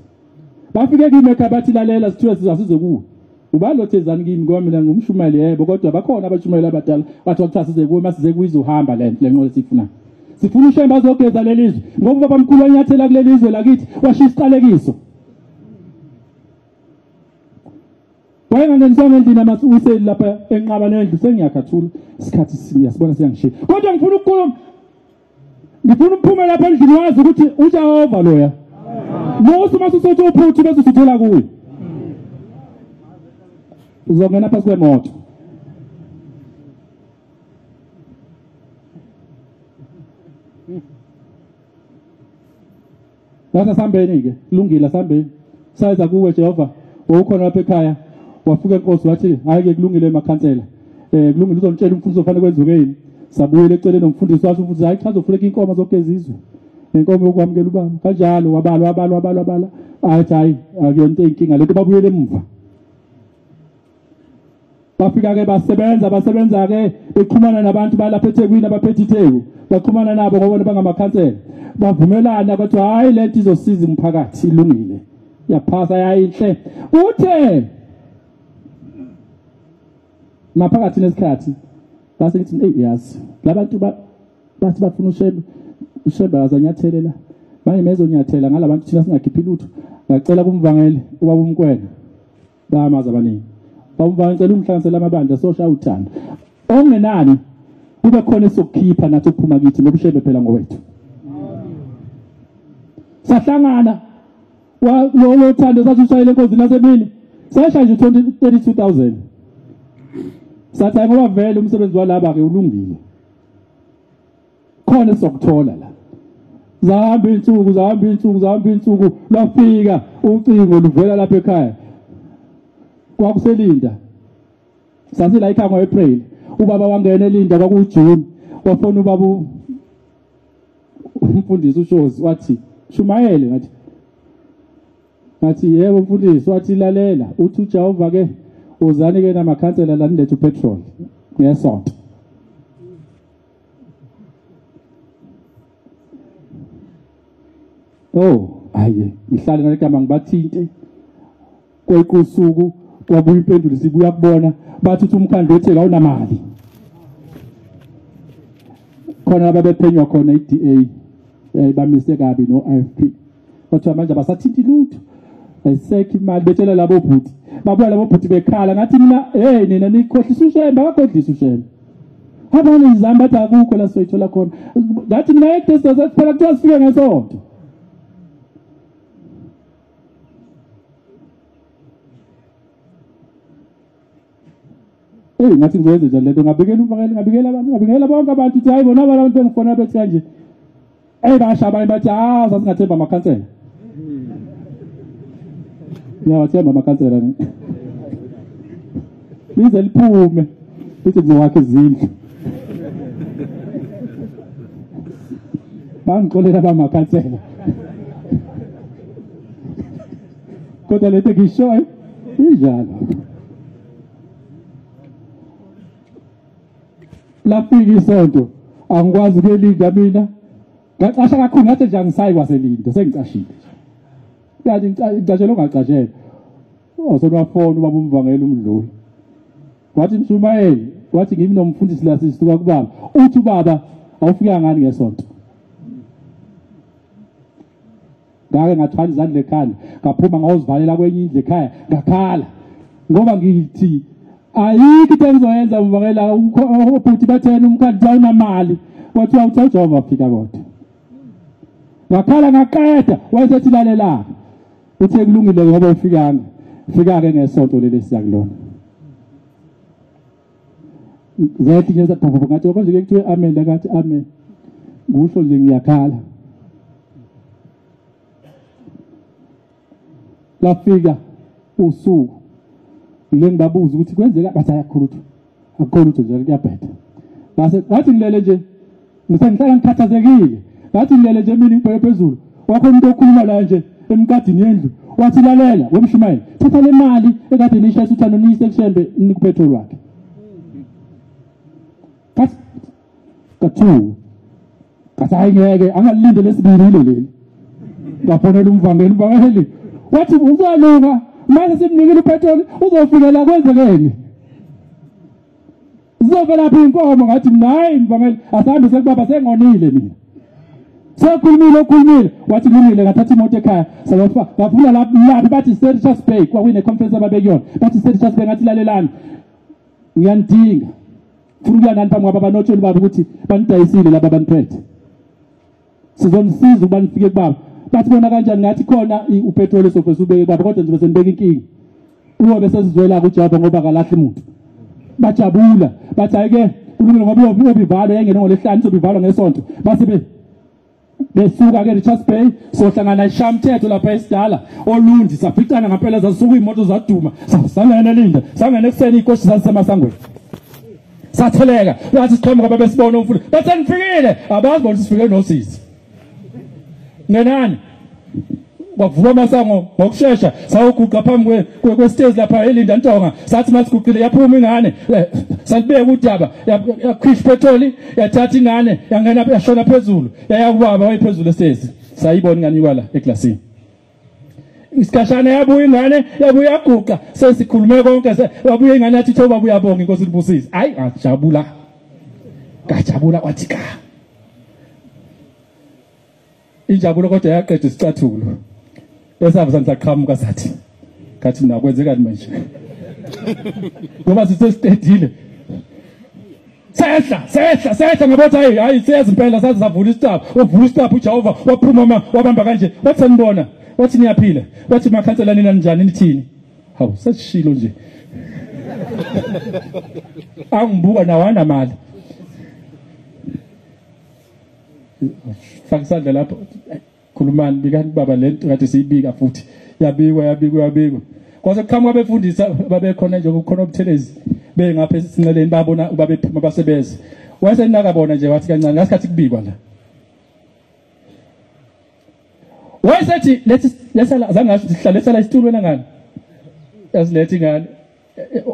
Bafike kimi ekhaya bathi lalela sithiwe sizasize kuwe. Ubani lothezani kimi ngoba mina ngumshumayeli yebo kodwa bakhona abashumayeli abadala bathi wakuthatha size kuwe masize kuwe izohamba le nqola esiyifunayo. Sifuna uShembe azogeza lelizwe ngoba ubaba mkhulu wanyathela kulelizwe lakithi washiya isiqalekiso. Wayengangeniswanga endlini amasuwiseli lapha enqaba nendlu sengiyakhathula isikhathi siyasibona siyangishiya. Kodwa ngifuna ukukhuluma ngifuna uphume lapha endlini wazi ukuthi uJehova loya. Musu masusothi uphuthu bese usuthola kuye. Uzongena phansi kwemoto. Wathi sambeni ke, kulungile sambeni. Sayiza kuwe Jehova, wawukhona lapha ekhaya. Wafika inkosi wathi hayi ke kulungile emakhansela. Kulungile uzomtshela umfundisi ofanele kwenzekeni. Sabuyele eceleni nomfundisi washo umfundisi hayi cha zofuneka inkomo zogeza izwe. Nenkomo yokwamukela ubaba. Kanjalo wabala. Athi hayi akuyona into eyinkinga lento babuyele emuva. Bafika ke basebenza ke bexhumana nabantu balapha eThekwini abaphethe iTheku. Baxhumana nabo ngoba bangamakhansela. Bavumelana bathi hayi lento izosiza umphakathi ilungile. Yaphasa yayinhle. Uthe maphakathi nesikhathi base ngithi hey yazi labantu bathi bafuna uShembe uShembe azanyathelela manje mezonyathela ngalabantu thina singakhiphi lutho. Ngacela kumvangeli ubaba uMkwena bayamazi abaningi. Baba ngicela umhlanganisela amabandla sosha uthando ongenani kube khona esokukhipha nathi ukuphuma kithi ngoba uShembe phela ngowethu. Sahlangana lo thando sathi ushayele enkonzini yasemini sasha nje 32000. Sathi ngoba vele umsebenzi walaba ke ulungile khona esokuthola la. Zahamba insuku lwafika ucingo luvela lapha ekhaya. Kwakuselinda sasila ekhaya ngo-April ubaba wangena elinda kwakuJune. Wafona ubaba umfundisi uShozi wathi shumayele. Ngathi Ngathi yebo mfundisi. Wathi lalela, uthi uJehova ke uzani ke namakhansela la nilethe upetrol ngesonto. Oh, hayi ngihlale nalegama ngibathinte. Kwekusuku kwabuya impendulo sibuya kubona, bathi uthi umkhandlu wethu awunamali. Khona ababephenywa khona iDA bamise kabi no-IFP. Kodwa manje abasathinti lutho. Ayisekho imali, betshela labo bhuti. Babuya labo bhuti bekhala, ngathi mina hey nina nikhohlisa uShembe, akakhohlisa uShembe. Abanye izamba bathi akukho la soyithola khona. Ngathi mina ekudesa phela kuthiwa sifike ngesonto. Hey ngathi ngizoyenza njani lento, ngabikela umfakeli, ngabikela abantu, ngabikela bonke abantu ukuthi hayi bona abantu bengifona bethi kanje. Hey basha abanye bathi ah sasingathemba amakhansela. Ngiyawathemba amakhansela ni. Lize liphume lithi ngizowakha izindlu. Bangixolela abamakhansela. Kodwa lento ngishoyo injalo. Lafika isonto angikwazi ukulinda mina. Ngacasha kakhulu ngathi nje angisayi kwaselinda, sengicashile. Kanti ngicashela ongacashela. Wasonwafona ubaba umvangeli umdluli. Wathi mshumayeli, wathi ngimi nomfundisi la sisuka kubaba. Uthi ubaba awufika ngani ngesonto? Ngake ngathwala izandla ekhanda, ngaphuma ngayozivalela kwenye indlu ekhaya, ngakhala. Ngoba ngithi ayikho into engizoyenza mvangela ubhuti bathena umkhandlu awunamali. Wathi uthi uJehova afika kodwa. Ngakhala ngaqeda, wayesethi lalela. Uthe kulungile ngoba ufikanga. Fika ke ngesonto leli siya kulona. Zathi nje zaphupha ngathi konje ke kuthiwe amen, ngathi amen. Kusho nje ngiyakhala. Lafika usuku ngile ngibabuza ukuthi kwenzeka, bathi ayakhulu lutho. Akukho lutho nje kuyabheda. Base ngathi ngilele nje ngisengihlala ngikhathazekile. Ngathi ngilele nje mina ngibheke phezulu. Wakho umuntu okhuluma la nje emkadini yendlu. Wathi lalela wemshumayeli, thatha le mali ekade nishayisa uthando niyise kuShembe nikupetrol wakhe. Kathi kathu kathi hayi ngeke angalinde lesibili leli. Ngafonela umvangeli, umvangeli wathi uzalunga manje simnikile upetrol uzofika la kwenzekeni. Uzovela phi inkomo? Ngathi mina hayi mvangeli asambe sekubaba sengonile mina. Sekhulumile okhulumile wathi kulungile. Ngathatha imoto ekhaya sayofa ngavula lapha bathi Richards Bay, kwakune conference ababekuyona, bathi Richards Bay. Ngathi lalelani ngiyanidinga, funa ukuya nani phambi kwababa notshela baba ukuthi banidayisile laba baniphethe, sizonisiza ukuba nifike kubaba. Bathi bona kanjani? Ngathi khona upetrol esofesa ubeke kubaba, kodwa nje senibeka inkinga uyobe sesizwela kuJehova ngoba akalahli umuntu. Bajabula bathi hayi ke kulungile ngoba uyobivalwa yengene ngolesihlanu izobivalwa ngesonto. Base besuka ke Richards Bay sohlangana eShamthetho lapha esidala olundi, saficana ngempela, zasuka imoto zaduma, sangena elinda, sangena ekuseni ikoshi zasemasangweni. Satheleka wathi siqhamuka babesibona umfundi, bathi nifikile, abazi bona sifike nosisi. Ngenani kwavuka amasango ngokushesha, sawuguqa phambi kwestezi lapha elinda ntonga, sathi masiguqile yaphuma ingane, salibeka udaba, yakhishwa petroli, yathatha ingane yangena yashona phezulu, yaya kubaba wayephezulu estezi. Sayibona ingane ikwala eklasini. Isikhashana yabuya ingane, yabuya yaguqa, sesikhulume konke, yabuya ingane yathi thoba uyabonga inkosi ibusise. Hayi ngajabula. Ngajabula kwathi ka. Injabulo kodwa yaqeda isicathulo. Bese avusana saqhamuka sathi ngathi mina kwenzekani manje? Ngoba sisesiqedile. Sehla, sehla, sehla ngabothi hayi hayi siyazi impela, saze savula isicabha. Wavula isicabha uJehova waphuma wabamba kanje. Wathi sanibona, wathi niyaphila, wathi makhansela nina njani nithini? Hawu sesishilo nje. Angibuka nawana mali. Faka isandla lapho, khulumani bikani baba lento kade siyibika futhi. Yabikwa yabikwa yabikwa. Kwase kuqhamuka abefundisi babekhona nje kukhona obuthelezi bengapha esinceleni, babona ubabephuma basebeze. Wayesenaka bona nje wathi kancane ngasikhathi kubikwa la. Wayesethi lethi lesala zange ngasho ukuthi sihlale sala isitulo wena ngani. Yasiletha ingane.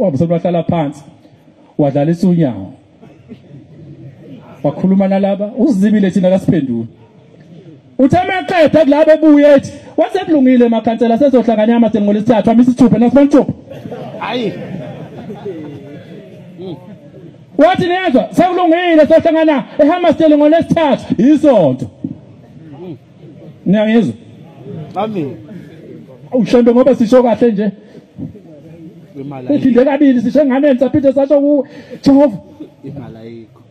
Wabusona wahlala phansi. Wadlalisa unyawo. Wakhuluma nalaba uzibile thina kasiphendula. Uthe maqeda kulabo ebuye ethi wasekulungile emakhansela sezohlangana amadeni ngolesithathu amisa isithupha nasibantshupha. Hayi. Wathi niyezwa sekulungile sohlangana eHammersdale ngolesithathu isonto. Niyangizwa? Amen. Ushembe ngoba sisho kahle nje. Iphinde kabili sisho enganeni saphinde sasho ku Jehova. Imali ayikho.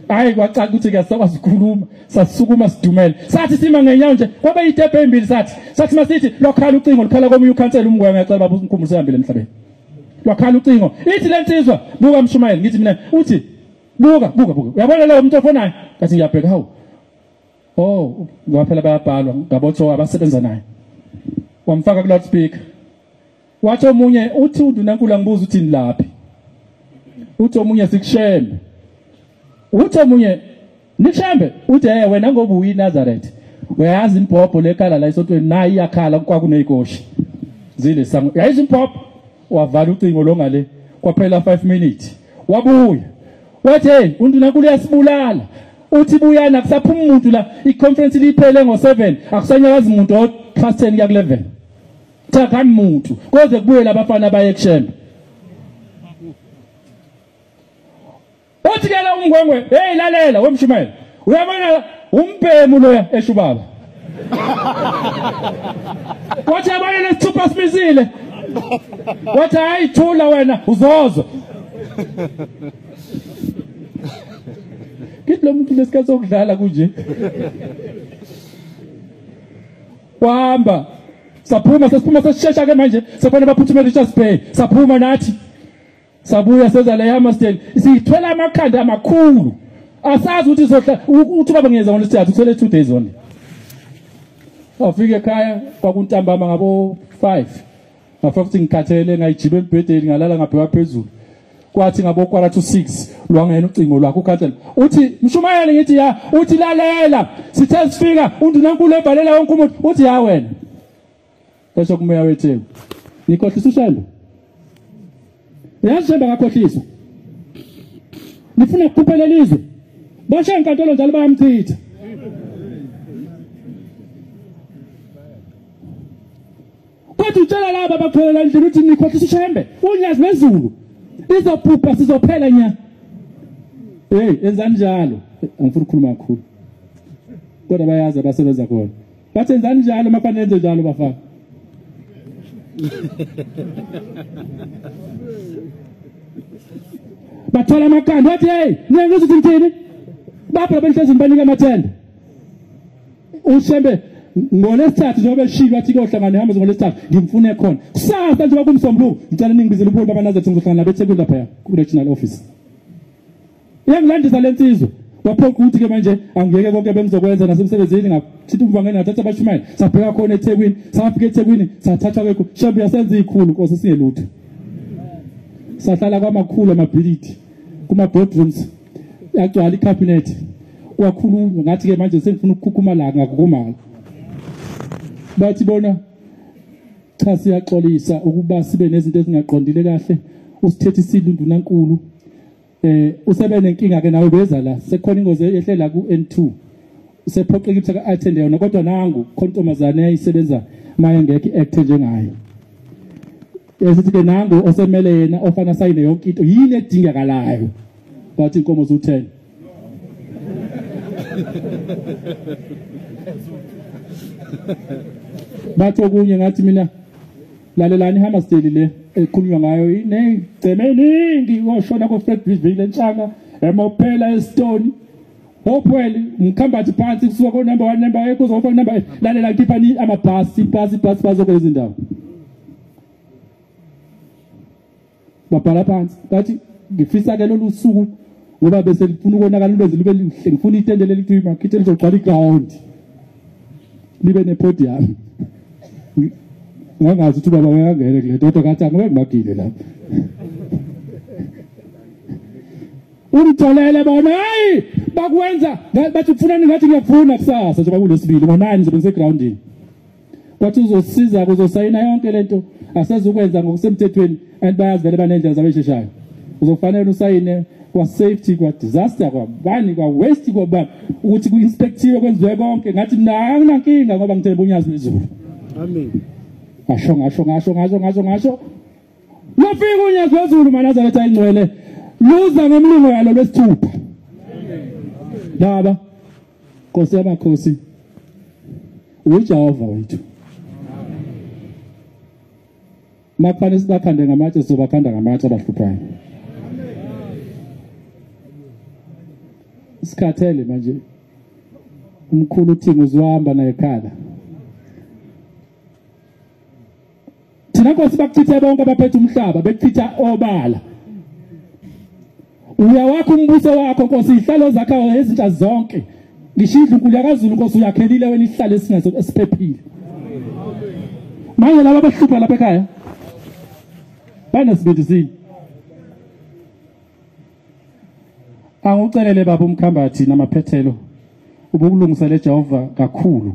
Hayi kwacaca ukuthi ke sakwazi ukukhuluma sasukuma sidumele sathi sima ngenyawo nje kwabe itepe embili sathi masithi lwakhala ucingo lukhala komunye ukhansela umngwe ngiyacela baba uNkulunkulu usehambile emhlabeni lwakhala ucingo ithi lensizwa buka mshumayeli ngithi mina uthi buka buka buka uyabona lo umuntu ofonayo ngathi ngiyabheka hawu oh ngoba phela bayabhalwa ngabotho abasebenza naye wamfaka ku loudspeaker wathi omunye uthi uNdunankulu angibuza uthi nilaphi uthi omunye sikushembe uthi omunye nishembe uthi hey wena ngoba uyiNazareth uyazi imbhobho lekhala la esontweni nayi iyakhala kwakuneyikoshi zile sango yayizi imbhobho wavala ucingo lo ngale kwaphela 5 minutes wabuya wathi hey uNdunankulu uyasibulala uthi buyana kusaphuma umuntu la iconference liphele ngo7 akusanyakazi umuntu o past 10 kuya ku11 cha muntu koze kubuye labafana baye kushembe. Uthi ke la umngwengwe hey lalela wemshumayela uyabona umbhemu loya esho baba wathi yabona lesithupha simisile wathi hayi thula wena uzozwa ngithi lo muntu lesikhathi sokudlala kunje wahamba saphuma sesiphuma sesishesha ke manje sefana baphuthume Richards Bay saphuma nathi sabuya seza le Hammersdale sithwela amakhanda amakhulu asazi ukuthi sohla uthi baba ngiyeza ngolesithathu uthole 2 days only afike ekhaya kwakuntambama ngabo 5 ngafika ukuthi ngikhathele ngayijiba embhedeni ngalala ngabheka phezulu kwathi ngabo 5:45 lwangena ucingo lwakho ukhathele uthi mshumayeli ngithi ya uthi lalela sithe sifika uNdunankulu evalela wonke umuntu uthi ya wena esho kumeya weTheku nikhohlisa uShembe yazi Shembe akakhohliswa nifuna ukuphelela izwe bashe enkantolo njalo bayamchitha kodwa utshela laba abakholela endlini uthi nikhohlisa uShembe unyazi lwezulu lizophupha sizophela nya hey enzani njalo angifuni ukukhuluma kakhulu kodwa bayazi abasebenza khona bathi enzani njalo mafanele enze njalo bafana bathola amakhanda wathi hey niyangizwa ukuthi ngithini bapha benhlezi ngibanika amathenda uShembe ngolesithathu njengoba eshilo wathi kuyohlangana ehamba ngolesithathu ngimfune khona kusasa njengoba kumsombuluko ngicela ningibizele upholi baba Nazareth ngizohlangana nabeThekwini lapha ku regional office iyangilandisa lensizwa waphoqa ukuthi ke manje angiyeke konke bengizokwenza nasemsebenzini ngathi umvangeli ngathatha abashumayeli sabheka khona eThekwini safika eThekwini sathathwa ke Shembe yasenza ikhulu Nkosi singelutho sahlala kwamakhulu amabhilidi kuma boardrooms yagcwala icabinet kwakhulunywa ngathi ke manje sengifuna ukukhukhuma la ngakukuma bathi bona cha siyaxolisa ukuba sibe nezinto ezingaqondile kahle usithethisile uNdunankulu usebe nenkinga ke nawe beza la sekukhona ingozi ehlela ku N2 usephoqeka ukuthi aka-attend yona kodwa nangu khontomazane eyayisebenza maye ngekho i-act njengayo esithi ke nangu osemele yena ofana sayine yonke into yini edingakalayo bathi inkomo zu10 bathi okunye ngathi mina lalelani iHammersdale le ekhulunywa ngayo inegceme eningi oshona ko Fred Bridgeville entshanga emophela eStone Hopewell mkhambathi phansi kusuka ko number 1 number 8 kuzo number 8 lalela khiphani amabhasi ibhasi ibhasi bazo izindawo babhala phansi bathi ngifisa ke lolu suku ngoba bese lifuna ukonakala ulwezi lube lihle ngifuna itende leli makhithi lizogcwala iground libe nepodium ngangazi ukuthi baba uyangena kule nto kodwa kathi angeke ngibagile lapha umtholele bona hayi bakwenza bathi ufunani ngathi ngiyakufuna kusasa njengoba kulesibili ngo9 ngizobe ngisegroundini Kwathi uzosiza kuzosayina yonke lento asezukwenza ngokusemthethweni and bayazivele banendlela zabesheshayo. Uzofanele usayine kwa safety, kwa disaster, kwa bani, kwa waste, kwa bani, ukuthi ku-inspectiwe kwenziwe konke. Ngathi mina anginankinga ngoba ngithemba uNyazi lwezulu. Amen. Ngasho ngasho ngasho ngasho ngasho ngasho. Lufika uNyazi lwezulu manazaretha ingcwele luza ngomlingo yalo lwesithupha. Baba Nkosi yamakhosi uJehova wethu. Makufanele sibakhande ngamatshe sizobakhanda ngamatshe abahluphayo. Sikhathele manje. Umkhulu uThingo uzohamba naye ekhala. Thina Nkosi bakuchithe bonke abaphethe umhlaba, bekuchitha obala. Uyawakha umbuso wakho Nkosi, ihlalo zakho ezintsha zonke. Ngisho indlunkulu yakaZulu Nkosi uyakhelile wena isihlalo esingaso esiphephile. Manje laba abahlupha lapha ekhaya banesibindi sini. Angucelele baba uMkhambathi namaphethelo ubukulungisele Jehova kakhulu.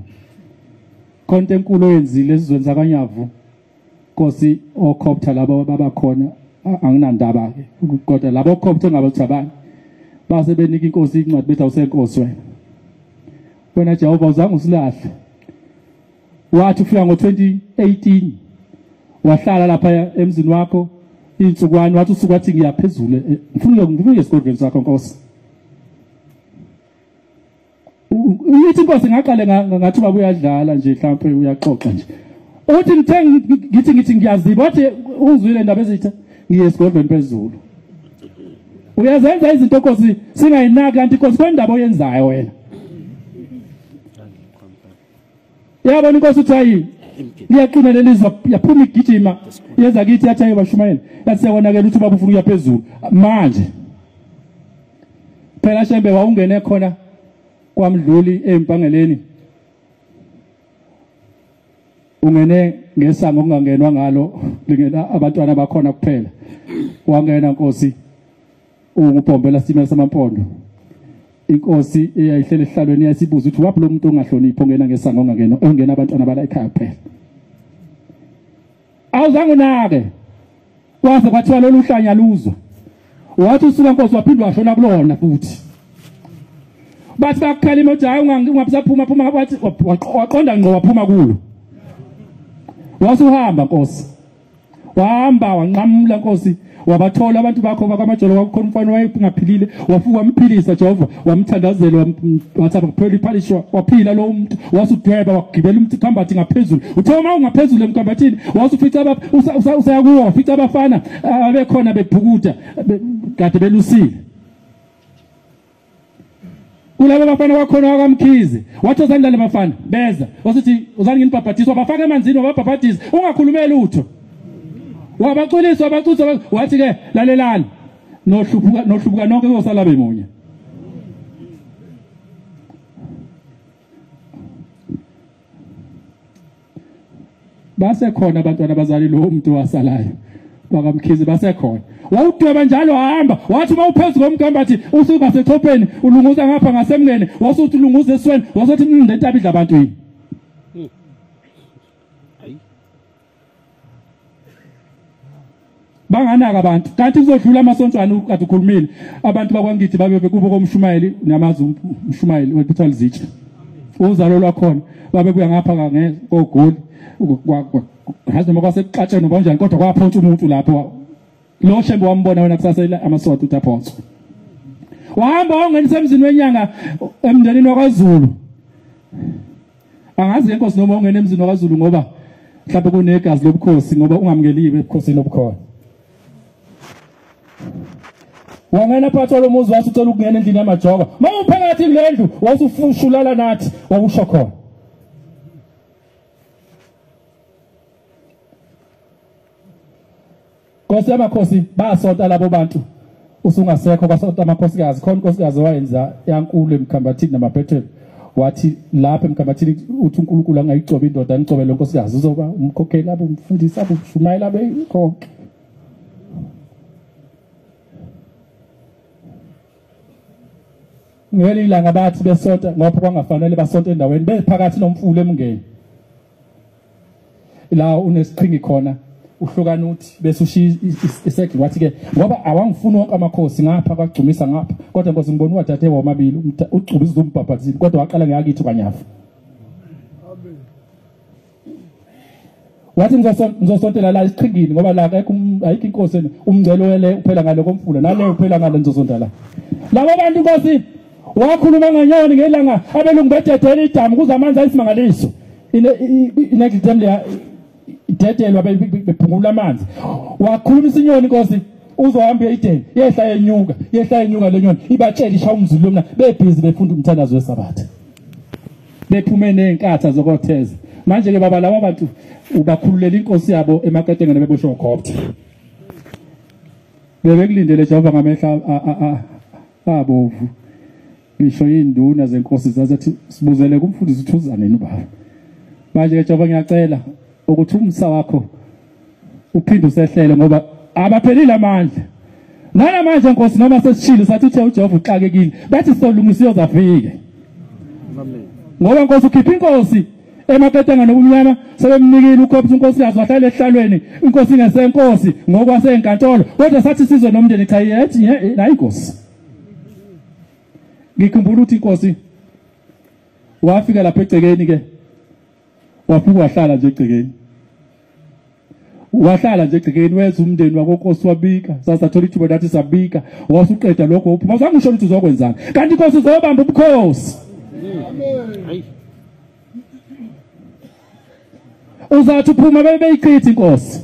Konke enkulu oyenzile esizweni sakwaNyavu Nkosi okhoptha labo babakhona anginandaba ke kodwa labo okhoptha engabathi abanye base benika inkosi incwadi bethi awusenkosi wena. Wena Jehova uzange usilahle. Wathi ufika ngo-2018 wahlala lapha emzini wakho insukwana, wathi usuku wathi ngiyaphezulu ngifuna ngifike esigodlweni sakho Nkosi. Uyithi inkosi ngaqale ngathi baba uyadlala nje mhlawumbe uyaxoxa nje. Uthi ngithe ngithi ngiyaziba wathi uzwile indaba ezitha ngiye esigodlweni phezulu. Uyazenza izinto Nkosi singayinaki kanti Nkosi kwendaba oyenzayo wena. Yabona inkosi uthi hayi liyaqina lelizwa yaphuma igijima yenza kithi yathi ayobashumayela yathi siyabonakela ukuthi baba ufuna ukuya phezulu manje. Phela Shembe wawungene khona kwaMdluli eMpangeleni, ungene ngesango okungangenwa ngalo lingena abantwana bakhona kuphela. Wangena Nkosi ungubhombela simela samampondo. Inkosi eyayihlele ehlalweni yasibuza ukuthi waphi lo muntu ongahloniphi ongena ngesango ongangena ongena abantwana bala ekhaya kuphela. Awuzange unake kwaze kwathiwa lolu hlanya luzwa. Wathi usuka Nkosi waphindwa washona kulona futhi. Bathi bakukhalima uthi hayi ungabisaphuma phuma, wathi waqonda ngqo waphuma kulo. Wasuhamba Nkosi. Wahamba wanqamula Nkosi wabathola abantu bakho bakwaMajolo kwakukhona umfana wayengaphilile wafuka wamphilisa Jehova wamthandazela wathi akuphela iphalishwa waphila lo muntu wasudweba wagibela umkhambathi ngaphezulu. Uthe uma ungaphezulu emkhambathini wasufica usaya kuwo wafica abafana abekhona bebhukuda kade belusile. Kulabo bafana kwakhona wakaMkhize wathi ozani laba bafana beza wasithi uzani nginibhabhathiswa bafaka emanzini wababhabhatisa ungakhulumeli lutho. Wabaculisa wabaculisa wathi ke lalelani nohlubuka nohlubuka nonke kuzosala bemunye. Basekhona abantwana abazali lo muntu wasalayo bakaMkhize basekhona. Wawudweba njalo wahamba wathi uma uphezu komkhambathi usuka sechopeni ulunguza ngapha ngasemngene wasuthi ulunguza esweni wasothi lentaba idla abantu yini. Banganaka abantu kanti kuzodlula amasontwana kade ukhulumile abantu bakwangithi babe bekubo komshumayeli namazi umshumayeli wekuthiwa lizitsha uzalo lwakhona babebuya ngapha ngegoli ngazi noma kwasekuxatsheni noma kanjani kodwa kwaphonsa umuntu lapho lo Shembe wambona wena kusasa amasonto uthi aphonsa. Wahamba wangenisa emzini wenyanga emndenini wakwaZulu. Angazi inkosi noma ungena emzini wakwaZulu ngoba mhlawumbe kunegazi lobukhosi ngoba ungamukeliwe ebukhosini obukhona. Wangena phakathi kwalomuzi wathi ucela ukungena endlini yamajoka. Mawuphakathi kule ndlu wasufushulala nathi wakusho khona. Nkosi yamakhosi basonta labo bantu usungasekho kwasonta amakhosikazi khona inkosikazi wayenza yankulu emkhambathini namaphethelo wathi lapha emkhambathini uthi uNkulunkulu angayigcoba indoda angigcobe lo nkosikazi uzoba umkhokheli abo umfundisi abo ushumayela abe konke. Ngeli ilanga bathi besonta ngoba kwangafanele basonte endaweni bephakathi nomfula emngeni. la unesiqhingi khona uhlukana uthi bese ushiya isekhi. Wathi ke ngoba awangifuni wonke amakhosi ngapha kwagcumisa ngapha, kodwa Nkosi ngibona uwadade wamabili ugcubisa umbhabhathini, kodwa waqala ngakithi kwanyafa. Wathi ngizosontela la isiqhingini ngoba la akekho ayikho inkosi, umngcele wele uphela ngale komfula nale uphela ngale, ngizosonta la. Labo bantu Nkosi wakhuluma nganyoni ngelanga abelungu bededela idamu kuze amanzi ayisimangaliso, inegidem leya idedelwa bephungula amanzi. Wakhuluma isinyoni Nkosi uzohamba eyideni, yehla yenyuka, yehla yenyuka le nyoni ibatshela isha umzulu lomna, bebhizi befunda umthandazo wesabatha, bephume nezinkatha zokotheza. Manje ke baba laba bantu ubakhululela inkosi yabo emaketengene beboshwe ngokhopha. Bebekulindele Jehova ngamehla abovu. Ngisho induna zenkosi zazathi sibuzele kumfundisi ukuthi uza nini ubaba. Manje ke Jehova ngiyacela ukuthi umsa wakho uphinde usehlele ngoba abaphelile amandla. Nana manje Nkosi noma sesishilo sathi uthe uJehova uxakekile, bathi solungisa iyozafike. Ngoba Nkosi ukhipha inkosi emaketanga nobumnyama, sebemnikile ukhopha inkosi yazo wahlala ehlalweni, inkosi ingesenkosi ngokwasenkantolo, kodwa sathi sizwe nomndeni cha yethi la inkosi. Ngikhumbula ukuthi inkosi wafika lapha egcekeni ke, wafika wahlala nje egcekeni, wahlala nje egcekeni, wenza umndeni wakonkosi wabika, sasathola ithuba nathi sabika, wasuqeda lokho uphuma, uzangisho ukuthi uzokwenzani, kanti inkosi uzobamba ubukhosi. Amen. Uzathi uphuma bebeyichitha inkosi.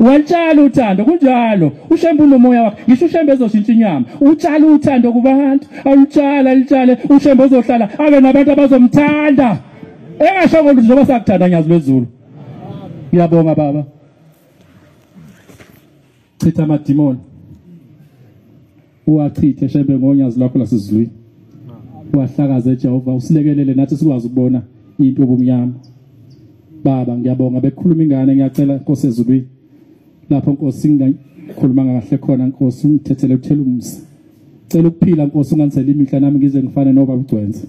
Walitshala uthando, kunjalo. uShembe unomoya wakhe, ngisho uShembe ezoshintsha inyama, utshala uthando kubantu, alutshala alitshale, uShembe ozohlala abe nabantu abazomthanda. Engasho ukuthi njengoba sakuthanda nyazi lwezulu. Ngiyabonga baba. Chitha amadimoni. Uwachithe Shembe ngonyazi lwakho lasezulwini. Wahlakaze Jehova, usilekelele nathi sikwazi ukubona into obumnyama. Baba ngiyabonga, bekukhuluma ingane, ngiyacela Nkosi ezulwini lapho Nkosi ngingakhuluma kahle khona Nkosi ungithethele uthela umusa. Cela ukuphila Nkosi unganzela imihla nami ngize ngifane nobaba uGcwensa.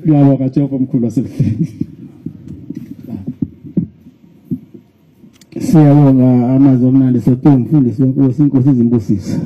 Ngiyabonga Jehova omkhulu wasebuhleni. Siyabonga amazwi omnandi sothe umfundisi wenkosi, inkosi izimbusise.